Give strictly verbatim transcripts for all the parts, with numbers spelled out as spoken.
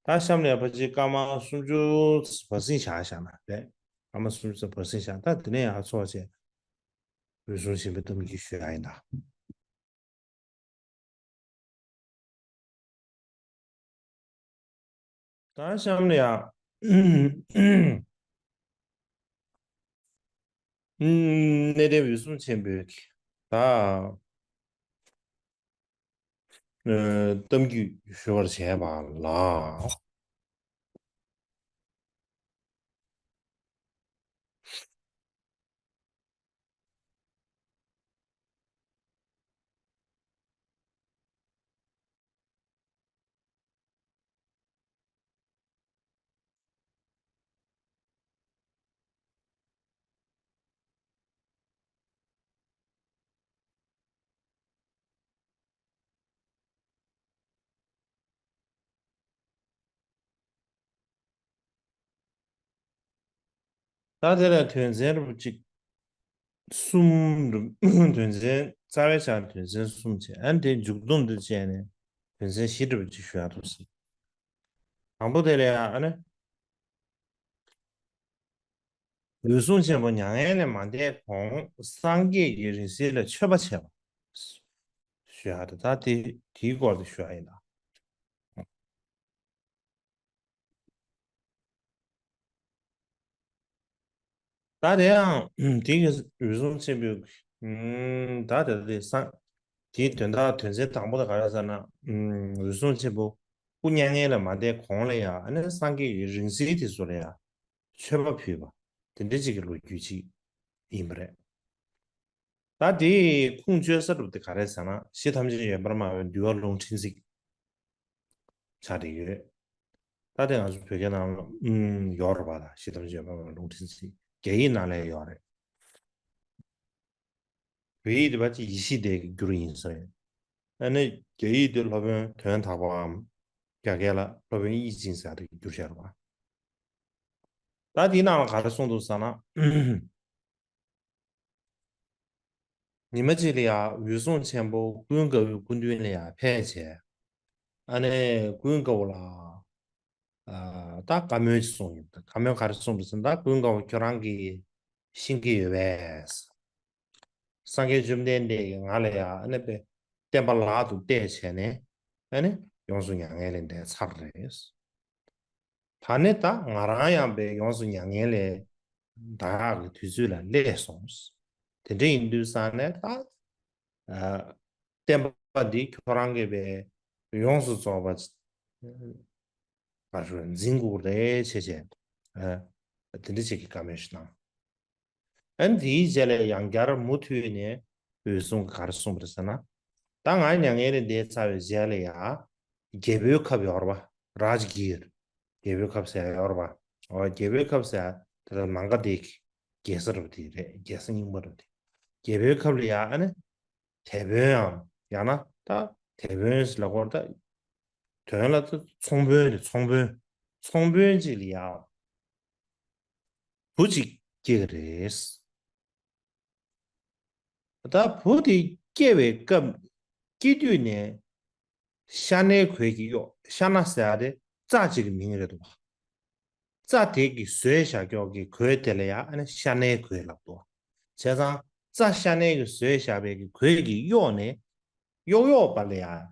ད་གཤམ་ལ་ཡང་ཕལ་ཆེར་སྐར་མ་སུམ་ཅུ་བར་སྲིང་བཞག་བཞག་ན་རེད། སྐར་མ་སུམ་ཅུ་བར་སྲིང་བཞག་ད་དེ་ནས་ཡང་ཚོགས་བྱས། འོད་སྲུང་ཆེན་པོའི་གཏམ་རྒྱུད་ཞུ་ཡ་ཡིན་ད། ད་གཤམ་ལ་ཡང་གནས་བརྟན་འོད་སྲུང་ཆེན་པོའི་ད་གཏམ་རྒྱུད་ཞུ་བར་བྱས་པ་ལ། ད་དེ་ལ་དོན་ཚན་རུ་གཅིག་གསུམ་རུ་དོན་ཚན་རྩ་བའི་ཆ་དོན་ཚན་གསུམ་བྱས། ཨ་ནི་དེ་མཇུག་སྡོམ་དུ་བྱས་ནས་དོན་ཚན་བཞི་རུ་གཅིག་ཞུ་ཡག་ཐུག་སྲིད། དང་པོ་དེ་ལ་ཡང་ཨ་ནི། འོད་སྲུང་ཆེན་པོ་མྱ་ངན་ལས་མ་འདས་གོང་སངས་རྒྱས་ཀྱི་རིང་བསྲེལ་ལ་མཆོད་པ་བྱས་པ། ཞུ་ཡག་དེ་ད་དེ་དེའི་སྐོར་དུ་ཞུ་ཡག་ཡིན་ད། ད་དེ་ཡང་དེ་གི་འོད་སྲུང་ཆེན་པོའི་ད་དེ་དེ་སངས་དེའི་དོན་དག་དོན་ཚན་དང་པོ་དེ་ག་རེ་ཟེར་ན། འོད་སྲུང་ཆེན་པོ་སྐུ་མྱ་ངན་ལས་མ་འདས་གོང་ལ་ཡང་ཨ་ནི་སངས་རྒྱས་ཀྱི་རིང་བསྲེལ་དེ་ཚོ་ལ་ཡང་མཆོད་པ་ཕུལ་བ་དེ་འདྲ་ཅིག་གི་ལོ་རྒྱུས་ཅིག་ཡིན་པ་རེད། ད་དེའི་ཁུངས་བཅོལ་ས་རུ་དེ་ག་རེ་ཟེར་ན་གཞི་ཐམས་ཅད་ཡོད་པར་སྨྲ་བའི་འདུལ་བ་ལུང་ཕྲན་ཚེགས་ཆགས་བསྡད་ཡོད། ད་དེ་ང་ཚོ་བོད་སྐད་ནང་ལ་ཨུམ་ཡོད་རེད་པ། ད་གཞི་ཐམས་ཅད་ཡོད་པར་སྨྲ་བའི་ལུང་ཕྲན་ཚེགས་རྒྱ་ཡིག་ནང་ལ་ཡོད་རེད། བོད་ཡིག་དེ་ཕལ་ཆེར་ཡེ་ཤེས་སྡེ་གི་འགྱུར་ཡིན་ས་རེད། ཨ་ནི་རྒྱ་ཡིག་དེ་སློབ་དཔོན་དོན་དག་པའམ་རྒྱ་སྐད་ལ་སློབ་དཔོན་དབྱིག་འཛིན་ཟེར་དེ་འགྱུར་བཞག་རེད་པ། ད་དེའི་ནང་ལ་ག་རེ་གསུངས་འདུག་ཟེར་ན། ཉི་མ་གཅིག་ལ་ཡང་འོད་སྲུང་ཆེན་པོ་ཀུན་དགའ་བོའི་སྐུ་མདུན་ལ་ཡང་ཕེབས་བྱས། ཨ་ནི་ཀུན་དགའ་བོ་ལ། ཨ་ད་བཀའ་མོལ་ཅིག་གསུངས་ཡོད། བཀའ་མོལ་ག་རེ་གསུངས་པ་ཟེར་ན། ད་ཀུན་དགའ་བོ་ཁྱོད་རང་གིས་ཤེས་ཀྱི་ཡོད་པས། སངས་རྒྱས་བཅོམ་ལྡན་འདས་ཀྱིས་ང་ལ་ཡང་ཨ་ནི་པའི་བསྟན་པ་ལག་ཏུ་གཏད་བྱས་ནས་ཨ་ནི་ཡོངས་སུ་མྱ་ངན་ལས་འདས་ཚར་རེད། ད་ནི་ད་ང་རང་ཡང་པའི་ཡོངས་སུ་མྱ་ངན་ལས་འདའ་ཡག་གི་དུས་ཚོད་ལ་སླེབས་སོང་། དེ་འདྲ་ཡིན་དུས་ཙང་ནས་ད་ཨ་བསྟན་པ་འདི་ཁྱོད་རང་གིས་པའི་ཡོངས་སུ་རྫོགས་པ་བར་དུ་འཛིན་དགོས་རེད་བྱས་བྱས། ཨ་དེ་འདྲ་བྱས་ཀྱི་བཀའ་མོལ་ཞིག་གནང་། ཨ་ནི་དེའི་རྗེས་ལ་ཡང་བསྐྱར་མུ་མཐུད་ནས་འོད་སྲུང་གིས་ག་རེ་གསུངས་པ་རེད་ཟེར་ན། ད་ང་མྱ་ངན་ལས་འདས་ཚར་བའི་རྗེས་ལ་ཡང་རྒྱལ་པོའི་ཁབ་ཡོད་རེད་པ། རཱཇ་གིར། རྒྱལ་པོའི་ཁབ་ཟེར་ཡ་ཡོད་རེད་པ། འོ་རྒྱལ་པོའི་ཁབ་ཟེར་ཡ་དེ་ལ་མ་ག་དྷའི་རྒྱལ་ས་རེད་པ། དེ་རེད། རྒྱལ་ས་རྙིང་པ་རེད་པ། དེ་རྒྱལ་པོའི་ཁབ་ལ་ཡང་ཨ་ནི་དེད་དཔོན་ཡང་ཡང་ན་ད་དེད་དཔོན་ཟེར་ལབ་དགོས་རེད། ད་དོན་ལ་ད་ཚོང་དཔོན་རེད། ཚོང་དཔོན། ཚོང་དཔོན་ཅིག་ལ་ཡང་བུ་གཅིག་སྐྱེས་ཀྱི་རེད། ད་བུ་དེ་སྐྱེས་པའི་སྐབས་སྐྱེ་དུས་ནས་ཤ་ནའི་གོས་ཀྱིས་གཡོགས། ཤ་ན་ཟེར་ཡ་དེ་རྩྭ་གཅིག་གི་མིང་རེད་འདུག་པ། རྩྭ་དེ་གིས་བཟོས་བཞག་ཀྱོག་གི་གོས་དེ་ལ་ཡང་ཨ་ནི་ཤ་ནའི་གོས་ལབ་འདུག་པ། བྱས་ཙང་རྩྭ་ཤ་ནའི་གིས་བཟོས་བཞག་པའི་གི་གོས་ཀྱིས་གཡོགས་ནས་གཡོག་གཡོག་པ་ལ་ཡང་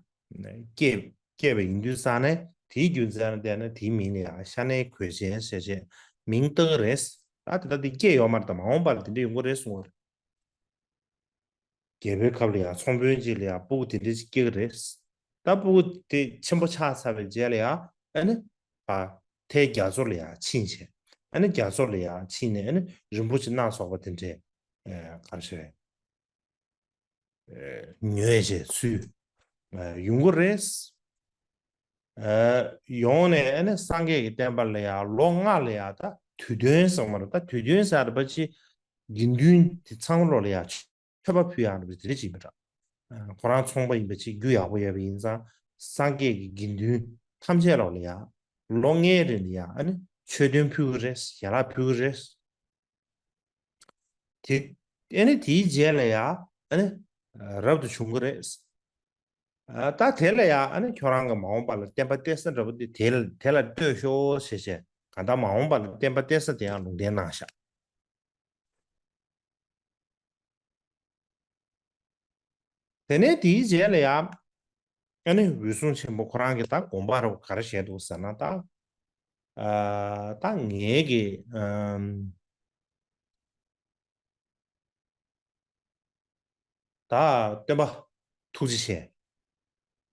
སྐྱེས་སྐྱེས་པ་ཡིན་དུས་ཙང་ནས་དེའི་རྒྱུ་མཚན་ལ་བལྟས་ན་དེའི་མིང་ལ་ཡང་ཤ་ནའི་གོས་ཅན་ཟེར་བྱས་མིང་བཏགས་ཀྱི་རེད། ད་དེ་ད་དེ་སྐྱེས་ཡོད་མ་རེད། ད་མ་འོངས་པ་ལ་དེ་འདྲ་ཡོང་གི་རེད་གསུངས་པ་རེད། རྒྱལ་པོའི་ཁབ་ལ་ཡང་ཚོང་དཔོན་ཅིག་ལ་ཡང་སྤུ་གུ་དེ་འདྲ་ཅིག་སྐྱེ་གི་རེད། ད་སྤུ་གུ་དེ་ཆེན་པོ་ཆགས་ཚར་བའི་རྗེས་ལ་ཡང་ཨ་ནི་ཕར་མཐའི་རྒྱ་མཚོ་ལ་ཡང་ཕྱིན་བྱས། ཨ་ནི་རྒྱ་མཚོ་ལ་ཡང་ཕྱིན་ནས་ཨ་ནི་རིན་པོ་ཆེ་སྣ་ཚོགས་པ་དེ་འདྲས་ཨ་ག་རེ་ཟེར། ཨ་ཉོས་བྱས་ཚུར་ཨ་ཡོང་གི་རེད། ཨ་ཡོང་ནས་ཨ་ནི་སངས་རྒྱས་ཀྱི་བསྟན་པ་ལ་ཡང་ལོ་ལྔ་ལ་ཡང་ད་དུས་སྟོན་ཟེར་བ་རེད། ད་དུས་སྟོན་ཟེར་བ་ཅིག་དགེ་འདུན་དེ་ཚང་མ་ལོ་ལ་ཡང་མཆོད་པ་ཕུལ་ཡག་འདྲ་པོ་དེ་འདྲ་ཅིག་ཡིན་པ་འདྲ། ཨ་ཁོ་རང་ཚོང་པ་ཡིན་པ་ཅིག་རྒྱུ་ཡག་པོ་ཡོད་པ་ཡིན་ཙང་སངས་རྒྱས་ཀྱི་དགེ་འདུན་ཐམས་ཅད་ལོ་ལ་ཡང་ལོ་ལྔའི་རིང་ལ་ཡང་ཨ་ནི་མཆོད་རྟེན་ཕུལ་གི་རེད། ཡན་ལག་ཕུལ་གི་རེད། དེ་ཨ་ནི་དེའི་རྗེས་ལ་ཡང་ཨ་ནི་རབ་ཏུ་བྱུང་གི་རེད། ད་དེ་ལ་ཡང་ཨ་ནི་ཁྱོད་རང་གི་མ་འོངས་པ་ལ་བརྟན་པ་གཏད་ས་འདྲ་པོ་དེ་དེ་ལ་དེ་ལ་ལྟོས་ཤོག་ཞེས་བྱས། གང་ལྟར་མ་འོངས་པ་ལ་བརྟན་པ་གཏད་ས་དེ་ཡང་ལུང་བསྟན་གནང་ཤག་དེ་ནས་དེའི་རྗེས་ལ་ཡང་ཨ་ནི་འོད་སྲུང་ཆེན་པོ་ཁོ་རང་གིས་ད་དགོངས་པ་རུ་ག་རེ་བཞེས་འདུག་ཟེར་ན། ད་ཨ་ད་ངེད་ཀྱི་ཨམ། ད་སྟོན་པ་ཐུགས་རྗེ་ཆེ།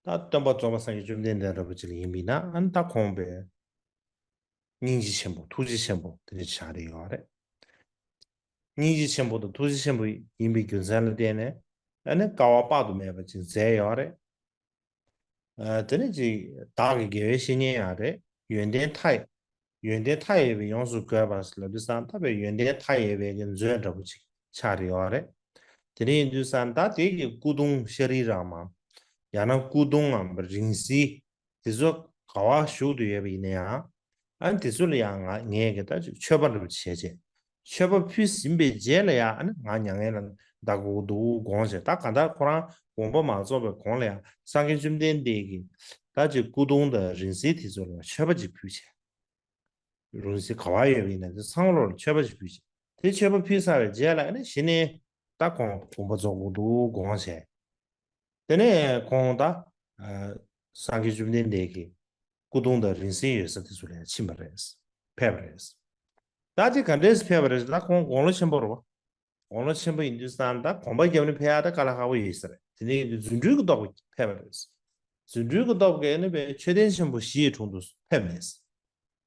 ད་སྟོན་པ་རྫོགས་པ་སངས་རྒྱས་བཅོམ་ལྡན་འདས་འདྲ་པོ་ཅིག་ལ་ཡིན་པ་ཡིན་ན། ཨ་ནི་ད་ཁོང་པའི་སྙིང་རྗེ་ཆེན་པོ་ཐུགས་རྗེ་ཆེན་པོ་དེ་འདྲ་ཆགས་བསྡད་ཡོད་རེད། སྙིང་རྗེ་ཆེན་པོ་དང་ཐུགས་རྗེ་ཆེན་པོ་ཡིན་པའི་རྒྱུ་མཚན་ལ་བརྟེན་ནས། ཨ་ནི་དཀའ་བ་དཔག་ཏུ་མེད་པ་ཅིག་མཛད་ཡོད་རེད། ཨ་དེ་ནས་ཅིག་བདག་གི་དགེ་བའི་བཤེས་གཉེན་ཡང་རེད། ཡོན་ཏན་མཐའ་ཡས། ཡོན་ཏན་མཐའ་ཡས་པའི་ཡོངས་སུ་བཀོད་པ་ལབ་དུས་ཙང་ད་བའི་ཡོན་ཏན་མཐའ་ཡས་པའི་གི་མཛོད་འདྲ་པོ་ཅིག་ཆགས་ཀྱི་ཡོད་རེད། དེ་འདྲ་ཡིན་དུས་ཙང་ད་དེ་གི་སྐུ་གདུང་ཤཱ་རིའི་ར་མ། ཡང་ན་སྐུ་གདུང་ངམ་རིང་བསྲེལ་དེ་ཚོ་ག་པར་བཞུགས་བསྡད་ཡོད་པ་ཡིན་ན་ཡང་། ཨ་ནི་དེ་ཚོ་ལ་ཡང་ང་ངས་གི་ད་ཅིག་མཆོད་པ་འདྲ་པོ་བྱས་བྱས། མཆོད་པ་ཕུལ་ཟིན་པའི་རྗེས་ལ་ཡང་ཨ་ནི་ང་མྱ་ངན་ལས་འདའ་དགོས་འདུག་དགོངས་བྱས། ད་གང་ལྟར་ཁོ་རང་དགོངས་པ་མ་རྫོགས་པའི་གོང་ལ་ཡང་སངས་རྒྱས་བཅོམ་ལྡན་འདས་ཀྱིས་ད་ཅིག་སྐུ་གདུང་དང་རིང་བསྲེལ་དེ་ཚོ་ལ་ཡང་མཆོད་པ་ཅིག་ཕུལ་བྱས། རིང་བསྲེལ་ག་པར་ཡོད་པ་ཡིན་ན་དེ་ཚང་མ་ལ་མཆོད་པ་ཅིག་ཕུལ་བྱས། དེ་མཆོད་པ་ཕུལ་ཚར་བའི་རྗེས་ལ་ཨ་ནི་གཞི་ནས་ད་ཁོང་དགོངས་པ་རྫོགས་དགོས་འདུག་དགོངས་བྱས། དེ་ནས་ཁོང་ད་ཨ་སངས་རྒྱས་བཅོམ་ལྡན་འདས་ཀྱི་སྐུ་གདུང་དང་རིང་བསྲེལ་ཡོད་ས་དེ་ཚོ་ལ་ཡང་ཕྱིན་པ་རེད། ཕེབས་པ་རེད། ད་དེ་ག་འདྲས་ཕེབས་པ་རེད། ད་ཁོང་དགུང་ལོ་ཆེན་པོ་རེད་བ། དགུང་ལོ་ཆེན་པོ་ཡིན་དུས་ཙང་ད་དགོངས་པ་རྒྱབ་ནས་ཕེབས་ཡག་ད་དཀའ་ལས་ཁག་པོ་ཡོད་ས་རེད། དེ་ནས་ཡིན་དུས་རྫུ་འཕྲུལ་གྱི་སྟོབས་ཀྱིས་ཕེབས་པ་རེད། རྫུ་འཕྲུལ་གྱི་སྟོབས་ཀྱིས་ནི་བའི་མཆོད་རྟེན་ཆེན་པོ་བཞིའི་དྲུང་དུ་ཕེབས་ནས།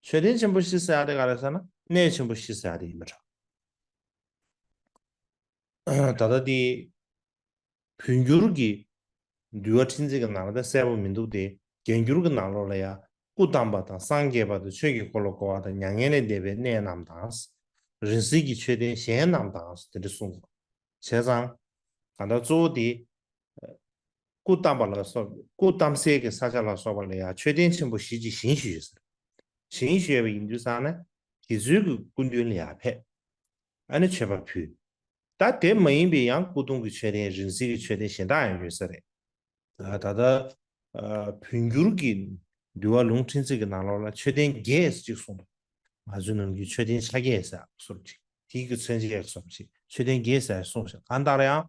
མཆོད་རྟེན་ཆེན་པོ་བཞི་ཟེར་ཡག་དེ་ག་རེ་ཟེར་ན་གནས་ཆེན་པོ་བཞི་ཟེར་ཡག་དེ་ཡིན་པ་འདྲ། ད་ལྟ་དེ། བོད་འགྱུར་གྱི་འདུལ་བ་ཕྲན་ཚེགས་ཀྱི་ནང་ལ་ད་གསལ་པོ་མི་འདུག་སྟེ། རྒྱ་འགྱུར་གྱི་ནང་ལོགས་ལ་ཡང་སྐུ་བལྟམས་པ་དང་སངས་རྒྱས་པ་དང་ཆོས་ཀྱི་འཁོར་ལོ་བསྐོར་བ་དང་མྱ་ངན་ལས་འདས་པའི་གནས་རྣམས་དང་། རིང་བསྲེལ་གྱི་མཆོད་རྟེན་གཞན་རྣམས་དང་དེ་འདྲ་གསུངས་འདུག་བྱས་ཙང་། གང་ལྟར་གཙོ་བོ་དེ། སྐུ་བལྟམས་པ་ལ་སོགས། སྐུ་བལྟམས་སའི་གི་ས་ཆ་ལ་སོགས་པ་ལ་ཡང་མཆོད་རྟེན་ཆེན་པོ་བཞི་ཅིག་བཞེངས་བཞུགས་ཡོད་ཟེར། བཞེངས་བཞུགས་ཡོད་པ་ཡིན་དུས་ཙང་ནས་དེ་ཚོའི་གི་སྐུ་མདུན་ལ་ཡར་ཕེབས། ཨ་ནི་མཆོད་པ་ཕུལ། ད་དེ་མ་ཡིན་པའི་ཡང་སྐུ་གདུང་གི་མཆོད་རྟེན་རིང་བསྲེལ་གྱི་མཆོད་རྟེན་གཞན་དག་ཡང་ཡོད་ས་རེད། ད་ད་ལྟ་བོད་འགྱུར་གྱི་འདུལ་བ་ལུང་ཕྲན་ཚེགས་ཀྱི་ནང་ལོགས་ལ་མཆོད་རྟེན་བརྒྱད་ཅིག་གསུངས་འདུག་ང་ཚོའི་ནང་གི་མཆོད་རྟེན་ཆ་བརྒྱད་ཟེར་སོགས་ཅིག་དེའི་གི་མཚོན་བྱེད་སོགས་ཅིག་མཆོད་རྟེན་བརྒྱད་ཟེར་གསུངས་ཤག་གང་ལྟར་ཡང་།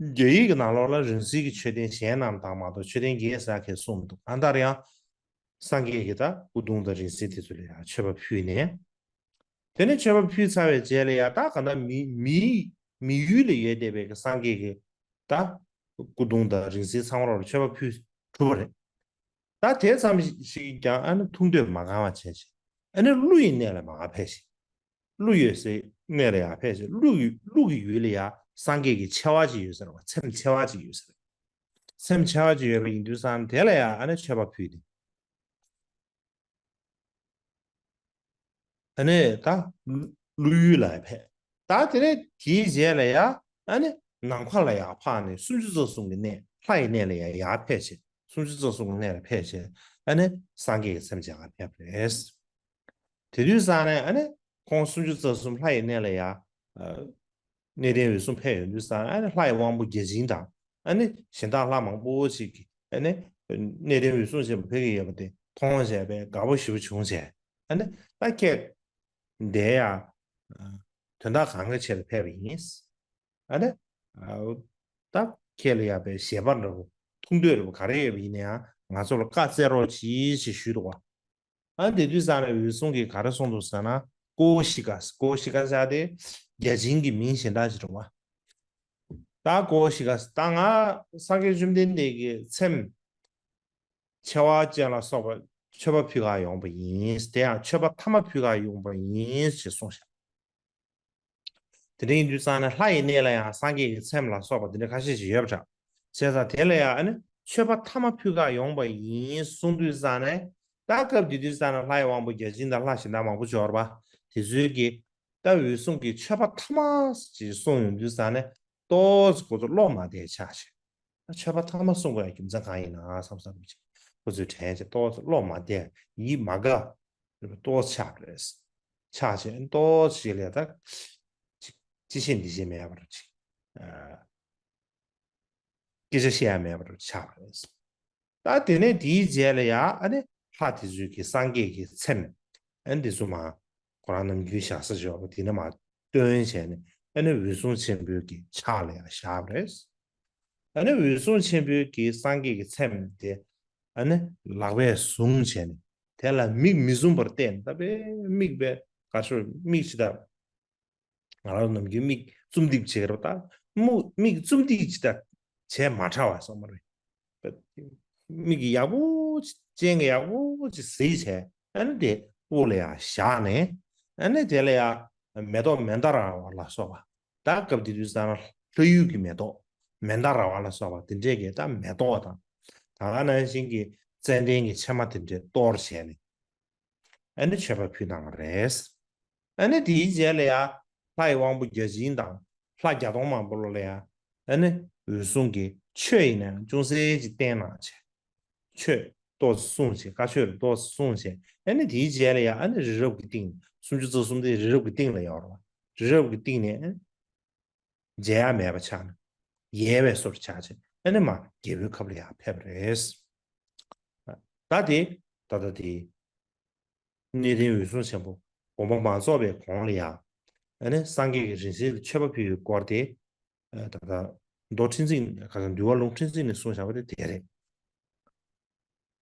རྒྱ་ཡིག་གི་ནང་ལོགས་ལ་རིང་བསྲེལ་གྱི་མཆོད་རྟེན་གཞན་རྣམས་དང་མ་གཏོགས་མཆོད་རྟེན་བརྒྱད་ཟེར་གྱི་གསུངས་མི་འདུག་གང་ལྟར་ཡང་། སངས་རྒྱས་ཀྱི་ད་སྐུ་གདུང་དང་རིང་བསྲེལ་དེ་ཚོ་ལ་ཡང་མཆོད་པ་ཕུལ་ནས། དེ་ནས་མཆོད་པ་ཕུལ་ཚར་བའི་རྗེས་ལ་ཡང་ད་གང་ལྟར་མི་མི་མི་ཡུལ་ལ་ཡོད་བསྡད་པའི་གི་སངས་རྒྱས་ཀྱི་ད་སྐུ་གདུང་དང་རིང་བསྲེལ་ཚང་མ་ལ་མཆོད་པ་ཕུལ་གྲུབ་པ་རེད། ད་དེ་ཙམ་ཞིག་ཀྱང་ཨ་ནི་ཐུགས་འདོད་མ་ཁེངས་པ་བྱས་ཤིང་། ཨ་ནི་ཀླུ་ཡི་གནས་ལ་མར་ཕེབས་ཤིང་། ཀླུ་ཡོད་སའི་གནས་ལ་ཡར་ཕེབས་ཤིང་། ཀླུ་ཡི་ཀླུ་གི་ཡུལ་ལ་ཡང་སངས་རྒྱས་ཀྱི་ཆེ་བ་ཅིག་ཡོད་ས་རེད་བ། ཚེམས་ཆེ་བ་ཅིག་ཡོད་ས་རེད། ཚེམས་ཆེ་བ་ཅིག་ཡོད་པ་ཡིན་དུས་ཙང་དེ་ལ་ཡང་ཨ་ནི་མཆོད་པ་ཕུལ་ཏེ། ཨ་ནི་ད་ཀླུ་ཡུལ་ལ་ཕེབས། ད་དེ་ནས་དེའི་རྗེས་ལ་ཡང་ཨ་ནི་ནམ་མཁའ་ལ་ཡང་འཕགས་ནས་སུམ་ཅུ་རྩ་གསུམ་གྱི་གནས་ལྷ་ཡི་གནས་ལ་ཡང་ཡར་ཕེབས་བྱས། སུམ་ཅུ་རྩ་གསུམ་གྱི་གནས་ལ་ཕེབས་བྱས། ཨ་ནི་སངས་རྒྱས་ཀྱི་ཚེམས་ཅན་ལ་ཕེབས་པ་རེད། དེ་དུས་ཙང་ནས་ཨ་ནི་ཁོང་སུམ་ཅུ་རྩ་གསུམ་ལྷ་ཡི་གནས་ལ་ཡར་གནས་བརྟན་འོད་སྲུང་ཕེབས་ཡོང་དུས་ཙང་ཨ་ནི་ལྷ་ཡི་དབང་པོ་བརྒྱ་བྱིན་དང་ཨ་ནི་གཞན་དག་ལྷ་མང་པོ་ཞིག་གིས་ཨ་ནི་གནས་བརྟན་འོད་སྲུང་ཆེན་པོ་ཕེབས་ཀྱི་ཡོད་པ་དེ་མཐོང་བྱས་པས་དགའ་པོ་ཞེ་པོ་བྱུང་བྱས། ཨ་ནི་ད་ཁྱེད་འདིར་ཡང་དོན་དག་གང་གི་ཆེད་དུ་ཕེབས་པ་ཡིན། ཨ་ནི་ད་ཁྱེད་ལ་ཡང་པའི་ཞལ་པར་འདྲ་པོ་ཐུགས་འདོད་འདྲ་པོ་ག་རེ་ཡོད་པ་ཡིན་ན་ཡང་ང་ཚོ་ལ་བཀའ་སྩལ་རོགས་གྱིས་ཞེས་ཞུས་འདུག་བ། ཨ་དེ་དུས་ཙང་ནས་འོད་སྲུང་གིས་ག་རེ་གསུངས་འདུག་ཟེར་ན། ཀོ་ཤི་ཀ། ཀོ་ཤི་ཀ་ཟེར་དེ་བརྒྱ་བྱིན་གྱི་མིང་གཞན་དག་ཅིག་རེད་བ། ད་ཀོ་ཤི་ཀ་ཟེར། ད་ང་སངས་རྒྱས་བཅོམ་ལྡན་འདས་ཀྱི་ཚེམས་ཆེ་བ་ཅན་ལ་སོགས་པ་མཆོད་པ་ཕུལ་གར་ཡོང་པ་ཡིན། དེ་ཡང་མཆོད་པ་ཐ་མ་ཕུལ་གར་ཡོང་པ་ཡིན་ཞེས་གསུངས་ཤག་དེ་འདྲ་ཡིན་དུས་ཙང་ནས་ལྷ་ཡི་གནས་ལ་ཡང་སངས་རྒྱས་ཀྱི་ཚེམས་ལ་སོགས་པ་དེ་འདྲ་ཁ་ཤས་ཤིག་ཡོད་པ་འདྲ། བྱས་ཙང་དེ་ལ་ཡང་ཨ་ནི་མཆོད་པ་ཐ་མ་ཕུལ་གར་ཡོང་པ་ཡིན་གསུངས་དུས་ཙང་ནས། ད་སྐབས་དེ་དུས་ཙང་ནས་ལྷ་ཡི་དབང་པོ་བརྒྱ་བྱིན་དང་ལྷ་གཞན་དག་མང་པོ་འབྱོར་བ་དེ་ཚོས་ཀྱིས་ད་འོད་སྲུང་གི་མཆོད་པ་ཐ་མ་ཅིག་གསུངས་ཡོང་དུས་ཙང་ནས་ཏོག་ཙམ་ཁོ་ཚོ་བློ་མ་བདེ་ཆགས་ཤིང་། མཆོད་པ་ཐ་མ་གསུང་དགོས་ཡ་རྒྱུ་མཚན་གང་ཡིན་ན་བསམ་བསམ་བྱས། ཁོ་ཚོས་དྲན་བྱས་ཏོག་ཙམ་བློ་མ་བདེ་ཡིད་མ་དགའ་ཏོག་ཙམ་ཆགས་རེད། ཆགས་བྱས་ཏོག་ཙམ་ཞིག་ལས་ད་ཅི་ཅི་བྱེད་འདི་བྱེད་མེད་པར་ཅིག་སྐད་ཆ་བཤད་ཡ་མེད་པར་ཆགས་པ་རེད། ད་དེ་ནས་དེའི་རྗེས་ལ་ཡང་ཨ་ནི་ལྷ་དེ་ཚོའི་གི་སངས་རྒྱས་ཀྱི་ཚེམས་ཨ་ནི་དེ་ཚོ་མ་ཁོ་རང་ནམ་རྒྱུན་བཞག་ས་ཞོག་དེ་ནས་མ་བཏོན་བྱས་ནས་ཨ་ནི་འོད་སྲུང་ཆེན་པོའི་གི་ཕྱག་ལ་ཡང་བཞག་པ་རེད། ཨ་ནི་འོད་སྲུང་ཆེན་པོའི་གི་སངས་རྒྱས་ཀྱི་ཚེམས་དེ་ཨ་ནི་ལག་པས་བཟུང་བྱས་ནས་དེ་ལ་མིག་མི་བཟུང་བར་བལྟས་ནས་ད་པའི་མིག་པའི་ག་ཤོར་མིག་ཅི་ལྟར། ང་རང་ནམ་རྒྱུན་མིག་བཙུམ་ཏིག་བྱེད་ཀྱི་རེད་པ། ད་མིག་བཙུམ་ཏིག་ཅི་ལྟར་བྱས་མ་ཁྲ་བ་སོང་མ་རེད། མིག་གི་ཡག་པོ་ཅིག་སྤྱན་གྱི་ཡག་པོ་ཅིག་གཟིགས་བྱས་ཨ་ནི་དེ་དབུ་ལ་ཡང་བཞག་ནས་ཨ་ནི་དེ་ལ་ཡང་མེ་ཏོག་མན་དཱ་ར་བ་ལ་སོགས་པ། ད་སྐབས་དེ་དུས་ཙ་ན་ལྷ་ཡུལ་གྱི་མེ་ཏོག་མན་དཱ་ར་བ་ལ་སོགས་པ་དེ་འདྲས་ཀྱི་ད་མེ་ཏོག་དང་། ད་ག་ནང་བཞིན་གྱི་ཙན་དན་གྱི་ཕྱེ་མ་དེ་འདྲས་གཏོར་བྱས་ནས། ཨ་ནི་མཆོད་པ་ཕུལ་གནང་བ་རེད། ཨ་ནི་དེའི་རྗེས་ལ་ཡང་ལྷ་ཡི་དབང་པོ་བརྒྱ་བྱིན་དང་ལྷ་བརྒྱ་སྟོང་མང་པོ་ལ་ཡང་ཨ་ནི་འོད་སྲུང་གི་ཆོས་ཡིན་ན་ཅུང་ཟད་ཅིག་བསྟན་གནང་བྱས། ཆོས་ཏོག་ཙམ་གསུངས་བྱས། བཀའ་ཆོས་ཏོག་ཙམ་གསུངས་བྱས། ཨ་ནི་དེའི་རྗེས་ལ་ཡང་ཨ་ནི་རི་རབ་ཀྱི་སྟེང་། སུམ་ཅུ་རྩ་གསུམ་དེ་རི་རབ་ཀྱི་སྟེང་ལ་ཡོད་རེད་བ། རི་རབ་ཀྱི་སྟེང་ནས་མཇལ་ཡ་མེད་པ་ཆགས་ནས་ཡལ་བའི་བཟོ་འདྲ་ཆགས་བྱས་ཨ་ནི་མ་རྒྱལ་པོའི་ཁབ་ལ་ཡར་ཕེབས་པ་རེད། ད་དེ་ད་ལྟ་དེ་གནས་བརྟན་འོད་སྲུང་ཆེན་པོ་དགོངས་པ་མ་རྫོགས་པའི་གོང་ལ་ཡང་ཨ་ནི་སངས་རྒྱས་ཀྱི་རིང་བསྲེལ་ལ་མཆོད་པ་ཕུལ་བའི་སྐོར་དེ་ད་ལྟ་མདོ་ཁྲི་འཛིན་ག་ས་འདུལ་བ་ལུང་ཁྲི་འཛིན་ནས་གསུངས་བཞག་པ་དེ་དེ་རེད།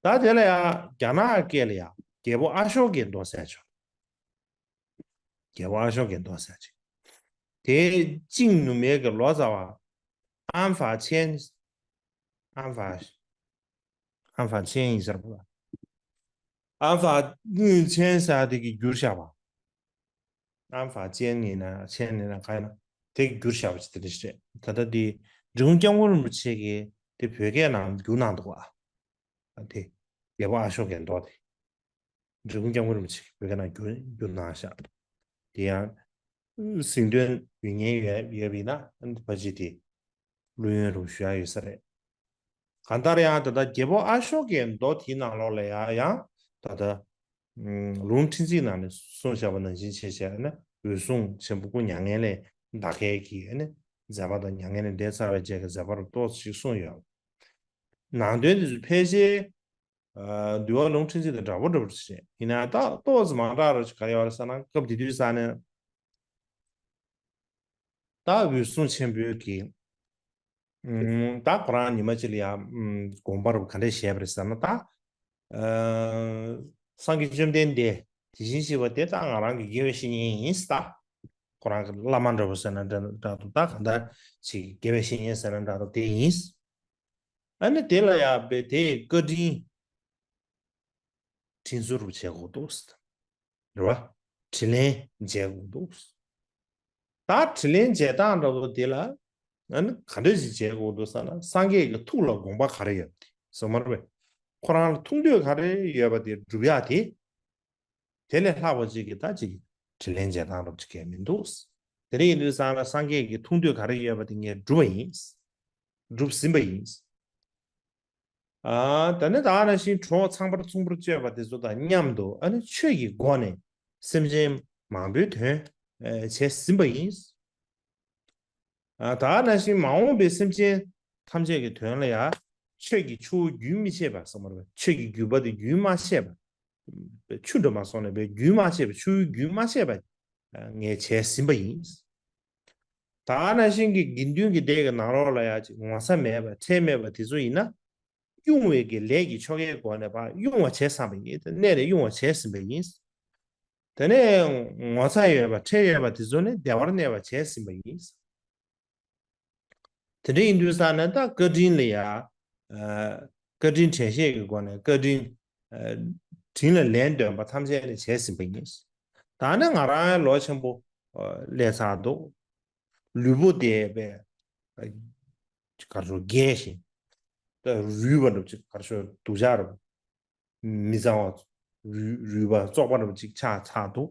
ད་དེ་ལ་ཡང་རྒྱ་ནག་སྐད་ལ་ཡང་རྒྱལ་པོ་ཨ་ཤོ་ཀའི་མདོ་ཟེར་ཆོག་རྒྱལ་པོ་ཨ་ཤོ་ཀའི་མདོ་ཟེར་ཅིག་དེ་ཅིང་ནུ་མའི་གི་ལོ་ཙཱ་བ་ཨན་ཧྥ་ཆན། ཨན་ཧྥ་ཨན་ཧྥ་ཆན་ཡིན་ཟེར་བ། ཨན་ཧྥ་ཆན་ཟེར་དེ་གི་བསྒྱུར་བཞག་པ། ཨན་ཧྥ་ཅན་ཡིན་ན་ཆན་ཡིན་ན་ག་ཡིན་ན་དེ་གི་བསྒྱུར་བཞག་པ་ཅིག་དེ་འདྲ་ཞིག་རེད། ད་ལྟ་དེ་འབྲི་གུང་སྐྱབས་མགོན་རིན་པོ་ཆེ་གིས་དེ་བོད་སྐད་ནང་བསྒྱུར་གནང་འདུག་བ། དེ་རྒྱལ་པོ་ཨ་ཤོ་ཀའི་མདོ་དེ། འབྲི་གུང་སྐྱབས་མགོན་རིན་པོ་ཆེ་གིས་བོད་སྐད་ནང་བསྒྱུར་བསྒྱུར་གནང་བཞག་དེ་ཡང་གཟེངས་བསྟོད་ཡོད་མཁན་ཡོད་ཡོད་པ་ཡིན་ན་ཨ་ནི་ཕལ་ཆེར་དེ་བླུ་ཡོན་རུ་ཞུ་ཡ་ཡོད་ས་རེད། གང་ལྟར་ཡང་ད་ལྟ་རྒྱལ་པོ་ཨ་ཤོ་ཀའི་མདོ་དེའི་ནང་ལོགས་ལ་ཡང་ཡང་ད་ལྟ་ལུང་ཁྲི་འཛིན་ནང་ནས་གསུངས་བཞག་པ་ནང་བཞིན་བྱས་བྱས་ན་འོད་སྲུང་ཆེན་པོ་སྐུ་མྱ་ངན་ལས་འདའ་མཁན་གྱི་ཨ་ནི་མཛད་པ་དང་མྱ་ངན་ལས་འདས་ཚར་བའི་རྗེས་ཀྱི་མཛད་པ་རུ་ཏོག་ཙམ་ཞིག་གསུངས་ཡོད། ནང་དོན་དེ་ཚོ་ཕལ་ཆེར་འདུལ་བ་ལུང་ཁྲི་འཛིན་དང་འདྲ་པོ་འདྲ་པོ་ཞིག་རེད། ཡིན་ན་ད་ཏོག་ཙམ་མ་འདྲ་ར་ཅིག་ག་རེ་ཡོད་རེད་ཟེར་ན་སྐབས་དེ་དུས་ས་ནས་ད་འོད་སྲུང་ཆེན་པོའི་གི་ད་ཁོ་རང་ཉི་མ་གཅིག་ལ་ཡང་དགོངས་པ་རུ་ག་འདྲས་བཞེས་པ་རེད་ཟེར་ན་ད་སངས་རྒྱས་བཅོམ་ལྡན་འདས་དེ་བཞིན་གཤེགས་པ་དེ་ད་ང་རང་གི་དགེ་བའི་བཤེས་གཉེན་ཡིན་ད། ཁོ་རང་གི་བླ་མ་འདྲ་པོ་ཟེར་ན་འདྲ་འདྲ་འདུག་ད་གང་ལྟར་ཅིག་དགེ་བའི་བཤེས་གཉེན་ཟེར་ན་འདྲ་འདུག་དེ་ཡིན། ཨ་ནི་དེ་ལ་ཡང་དཔེ་དེ་བཀའ་དྲིན་དྲིན་གཟོ་རུ་བྱེད་དགོས་འདུག་རེད་བ། དྲིན་ལན་འཇལ་དགོས་འདུག་ད་དྲིན་ལན་འཇལ་སྟངས་འདྲ་པོ་དེ་ལ་ཨ་ནི་ག་འདྲ་ཞིག་འཇལ་དགོས་འདུག་ཟེར་ན་སངས་རྒྱས་ཀྱི་ཐུགས་ལ་དགོངས་པ་ག་རེ་ཡོད་པ་དེ་ཟེར་མ་རེད་པས། ཁོ་རང་ལ་ཐུགས་འདོད་ག་རེ་ཡོད་པ་དེ་སྒྲུབ་ཡག་དེ། དེ་ལས་ལྷག་པ་ཅིག་གིས་ད་ཅིག་དྲིན་ལན་འཇལ་སྟངས་རོབ་ཅིག་གས་མི་འདུག་དེ་འདྲ་ཡིན་དུས་ཙང་ལ་སངས་རྒྱས་ཀྱི་ཐུགས་འདོད་ག་རེ་ཡོད་པ་དེ་ངས་བསྒྲུབས་པ་ཡིན། བསྒྲུབས་ཟིན་པ་ཡིན། ཨ་ད་ནི་ད་ག་ནང་བཞིན་གྲོགས་ཚངས་པར་མཚུངས་པར་སྤྱོད་པ་དེ་ཚོ་དང་མཉམ་དུ་ཨ་ནི་ཆོས་ཀྱི་སྒོ་ནས་སེམས་ཅན་མང་པོའི་དོན་བྱས་ཟིན་པ་ཡིན། ད་ག་ནང་བཞིན་མ་འོངས་པའི་སེམས་ཅན་ཐམས་ཅད་ཀྱི་དོན་ལ་ཡང་ཆོས་ཀྱི་ཆུ་བོ་རྒྱུན་མི་ཆད་པ་ཟེར་མ་རེད་པ། ཆོས་ཀྱི་རྒྱུད་པ་དེ་རྒྱུན་མ་ཆད་པ། ཆུ་འགྲོ་མ་སོང་ནས་པའི་རྒྱུན་མ་ཆད་པ་ཆུ་བོའི་རྒྱུན་མ་ཆད་པ་ངས་བྱས་ཟིན་པ་ཡིན། ད་ག་ནང་བཞིན་གྱི་དགེ་འདུན་གྱི་སྡེ་གི་ནང་ལོགས་ལ་ཡང་ཅིག་ངོ་ཚ་མེད་པ་ཁྲེལ་མེད་པ་དེ་ཚོ་ཡིན་ན། དབྱུང་བའི་གི་ལས་ཀྱི་ཆོ་གའི་སྒོ་ནས་ཕར་དབྱུང་བ་བྱས་ཚར་བ་ཡིན། གནས་ནས་དབྱུང་བ་བྱས་ཟིན་པ་ཡིན། དེ་ནས་ངོ་ཚ་ཡོད་པ་ཁྲེལ་ཡོད་པ་དེ་ཚོ་ནི་བདེ་བར་གནས་པ་བྱས་ཟིན་པ་ཡིན། དེ་འདྲ་ཡིན་དུས་ཙང་ནས་ད་བཀའ་དྲིན་ལ་ཡ། བཀའ་དྲིན་དྲན་ཤེས་ཀྱི་སྒོ་ནས་བཀའ་དྲིན། དྲིན་ལ་ལན་འདོན་པ་ཐམས་ཅད་ནས་བྱས་ཟིན་པ་ཡིན། ད་ནི་ང་རང་ལོ་ཆེན་པོ་སླེབས་ཚར་འདུག་ལུས་པོ་དེ་བས་གར་སོ་རྒས་ཤིང་། ད་རུལ་བ་འདྲ་ཅིག་གར་སོ་སྡུག་ཅག་རུ། མི་གཙང་བ། རུལ་རུལ་བ་བཙོག་པ་འདྲ་པོ་ཅིག་ཆགས་ཚར་འདུག་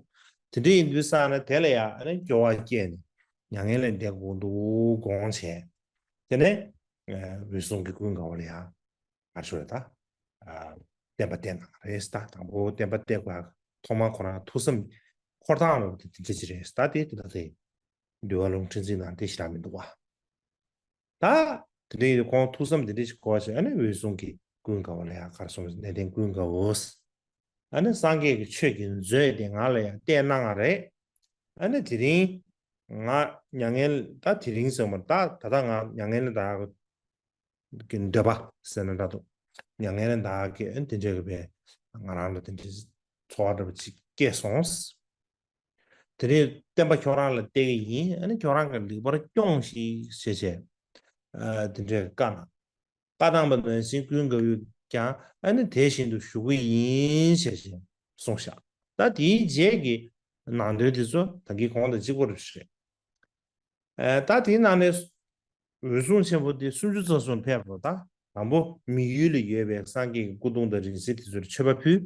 དེ་འདྲ་ཡིན་དུས་ཙང་ནས་དེ་ལ་ཡང་ཨ་ནི་སྐྱོ་བ་སྐྱེས་ནས་མྱ་ངན་ལས་འདས་དགོས་འདུག་དགོངས་བྱས། དེ་ནས་འོད་སྲུང་གི་ཀུན་དགའ་བོ་ལ་ཡང་ཨ་ཞོ་ད་བསྟན་པ་བསྟན་གནང་རེད། ད་དང་པོ་བསྟན་པ་བསྟན་དགོས་ཐོག་མར་ཁོ་རང་ཐུགས་བསམ་འཁོར་སྟངས་རོ་དེ་དེ་འདྲ་ཅིག་རེད། ད་དེ་དེ་ད་དེ་འདུལ་བ་ལུང་ཁྲིད་འཛིན་ནང་དེ་ཞེ་དྲག་མི་འདུག་བ། ད་ དེ་འདྲའི་ཁོང་ཐུགས་བསམ་དེ་འདྲ་ཞིག་གོ་བྱས། ཨ་ནི་འོད་སྲུང་གིས་ཀུན་དགའ་བོ་ལ་ཡང་ག་རེ་གསུངས། གནས་བརྟན་ཀུན་དགའ་བོ། ཨ་ནི་སངས་རྒྱས་ཀྱི་ཆོས་ཀྱི་མཛོད་དེ་ང་ལ་ཡང་གཏད་གནང་བ་རེད། ཨ་ནི་དེ་རིང་ང་མྱ་ངན་ད་དེ་རིང་ཟེར་མ་ད་ད་ལྟ་ང་མྱ་ངན་ལས་འདའ་གི་འདོད་པ་ཟེར་ན་འདྲ་འདུག་མྱ་ངན་ལས་འདའ་གི་ཨ་ནི་དེ་འདྲ་གི་བས་ང་རང་ལ་དེ་འདྲའི་ཚོར་བ་འདྲ་པོ་ཅིག་སྐྱེས་སོང་། དེ་རིང་བསྟན་པ་ཁྱོད་རང་ལ་གཏད་ཀྱི་ཡིན། ཨ་ནི་ཁྱོད་རང་གིས་ལེགས་པར་སྐྱོངས་ཤིག་ཞེས་བྱས། ཨ་དེ་འདྲའི་བཀའ་གནང་། བཀའ་གནང་བ་ནང་བཞིན་ཀུན་དགའ་བོས་ཀྱང་ཨ་ནི་དེ་བཞིན་དུ་ཞུ་གི་ཡིན་ཞེས་བྱས་གསུངས་བཞག་ད་དེའི་རྗེས་ཀྱི་ནང་དོན་དེ་ཚོ་ད་གིན་གོང་དང་གཅིག་པ་རེད། ཨ་ད་དེའི་ནང་ནས་འོད་སྲུང་ཆེན་པོ་དེ་སུམ་ཅུ་རྩ་གསུམ་ཕེབས་པ་དང་དང་པོ་མི་ཡུལ་ལ་ཡོད་པའི་སངས་རྒྱས་ཀྱི་སྐུ་གདུང་དང་རིང་བསྲེལ་དེ་ཚོར་མཆོད་པ་ཕུལ།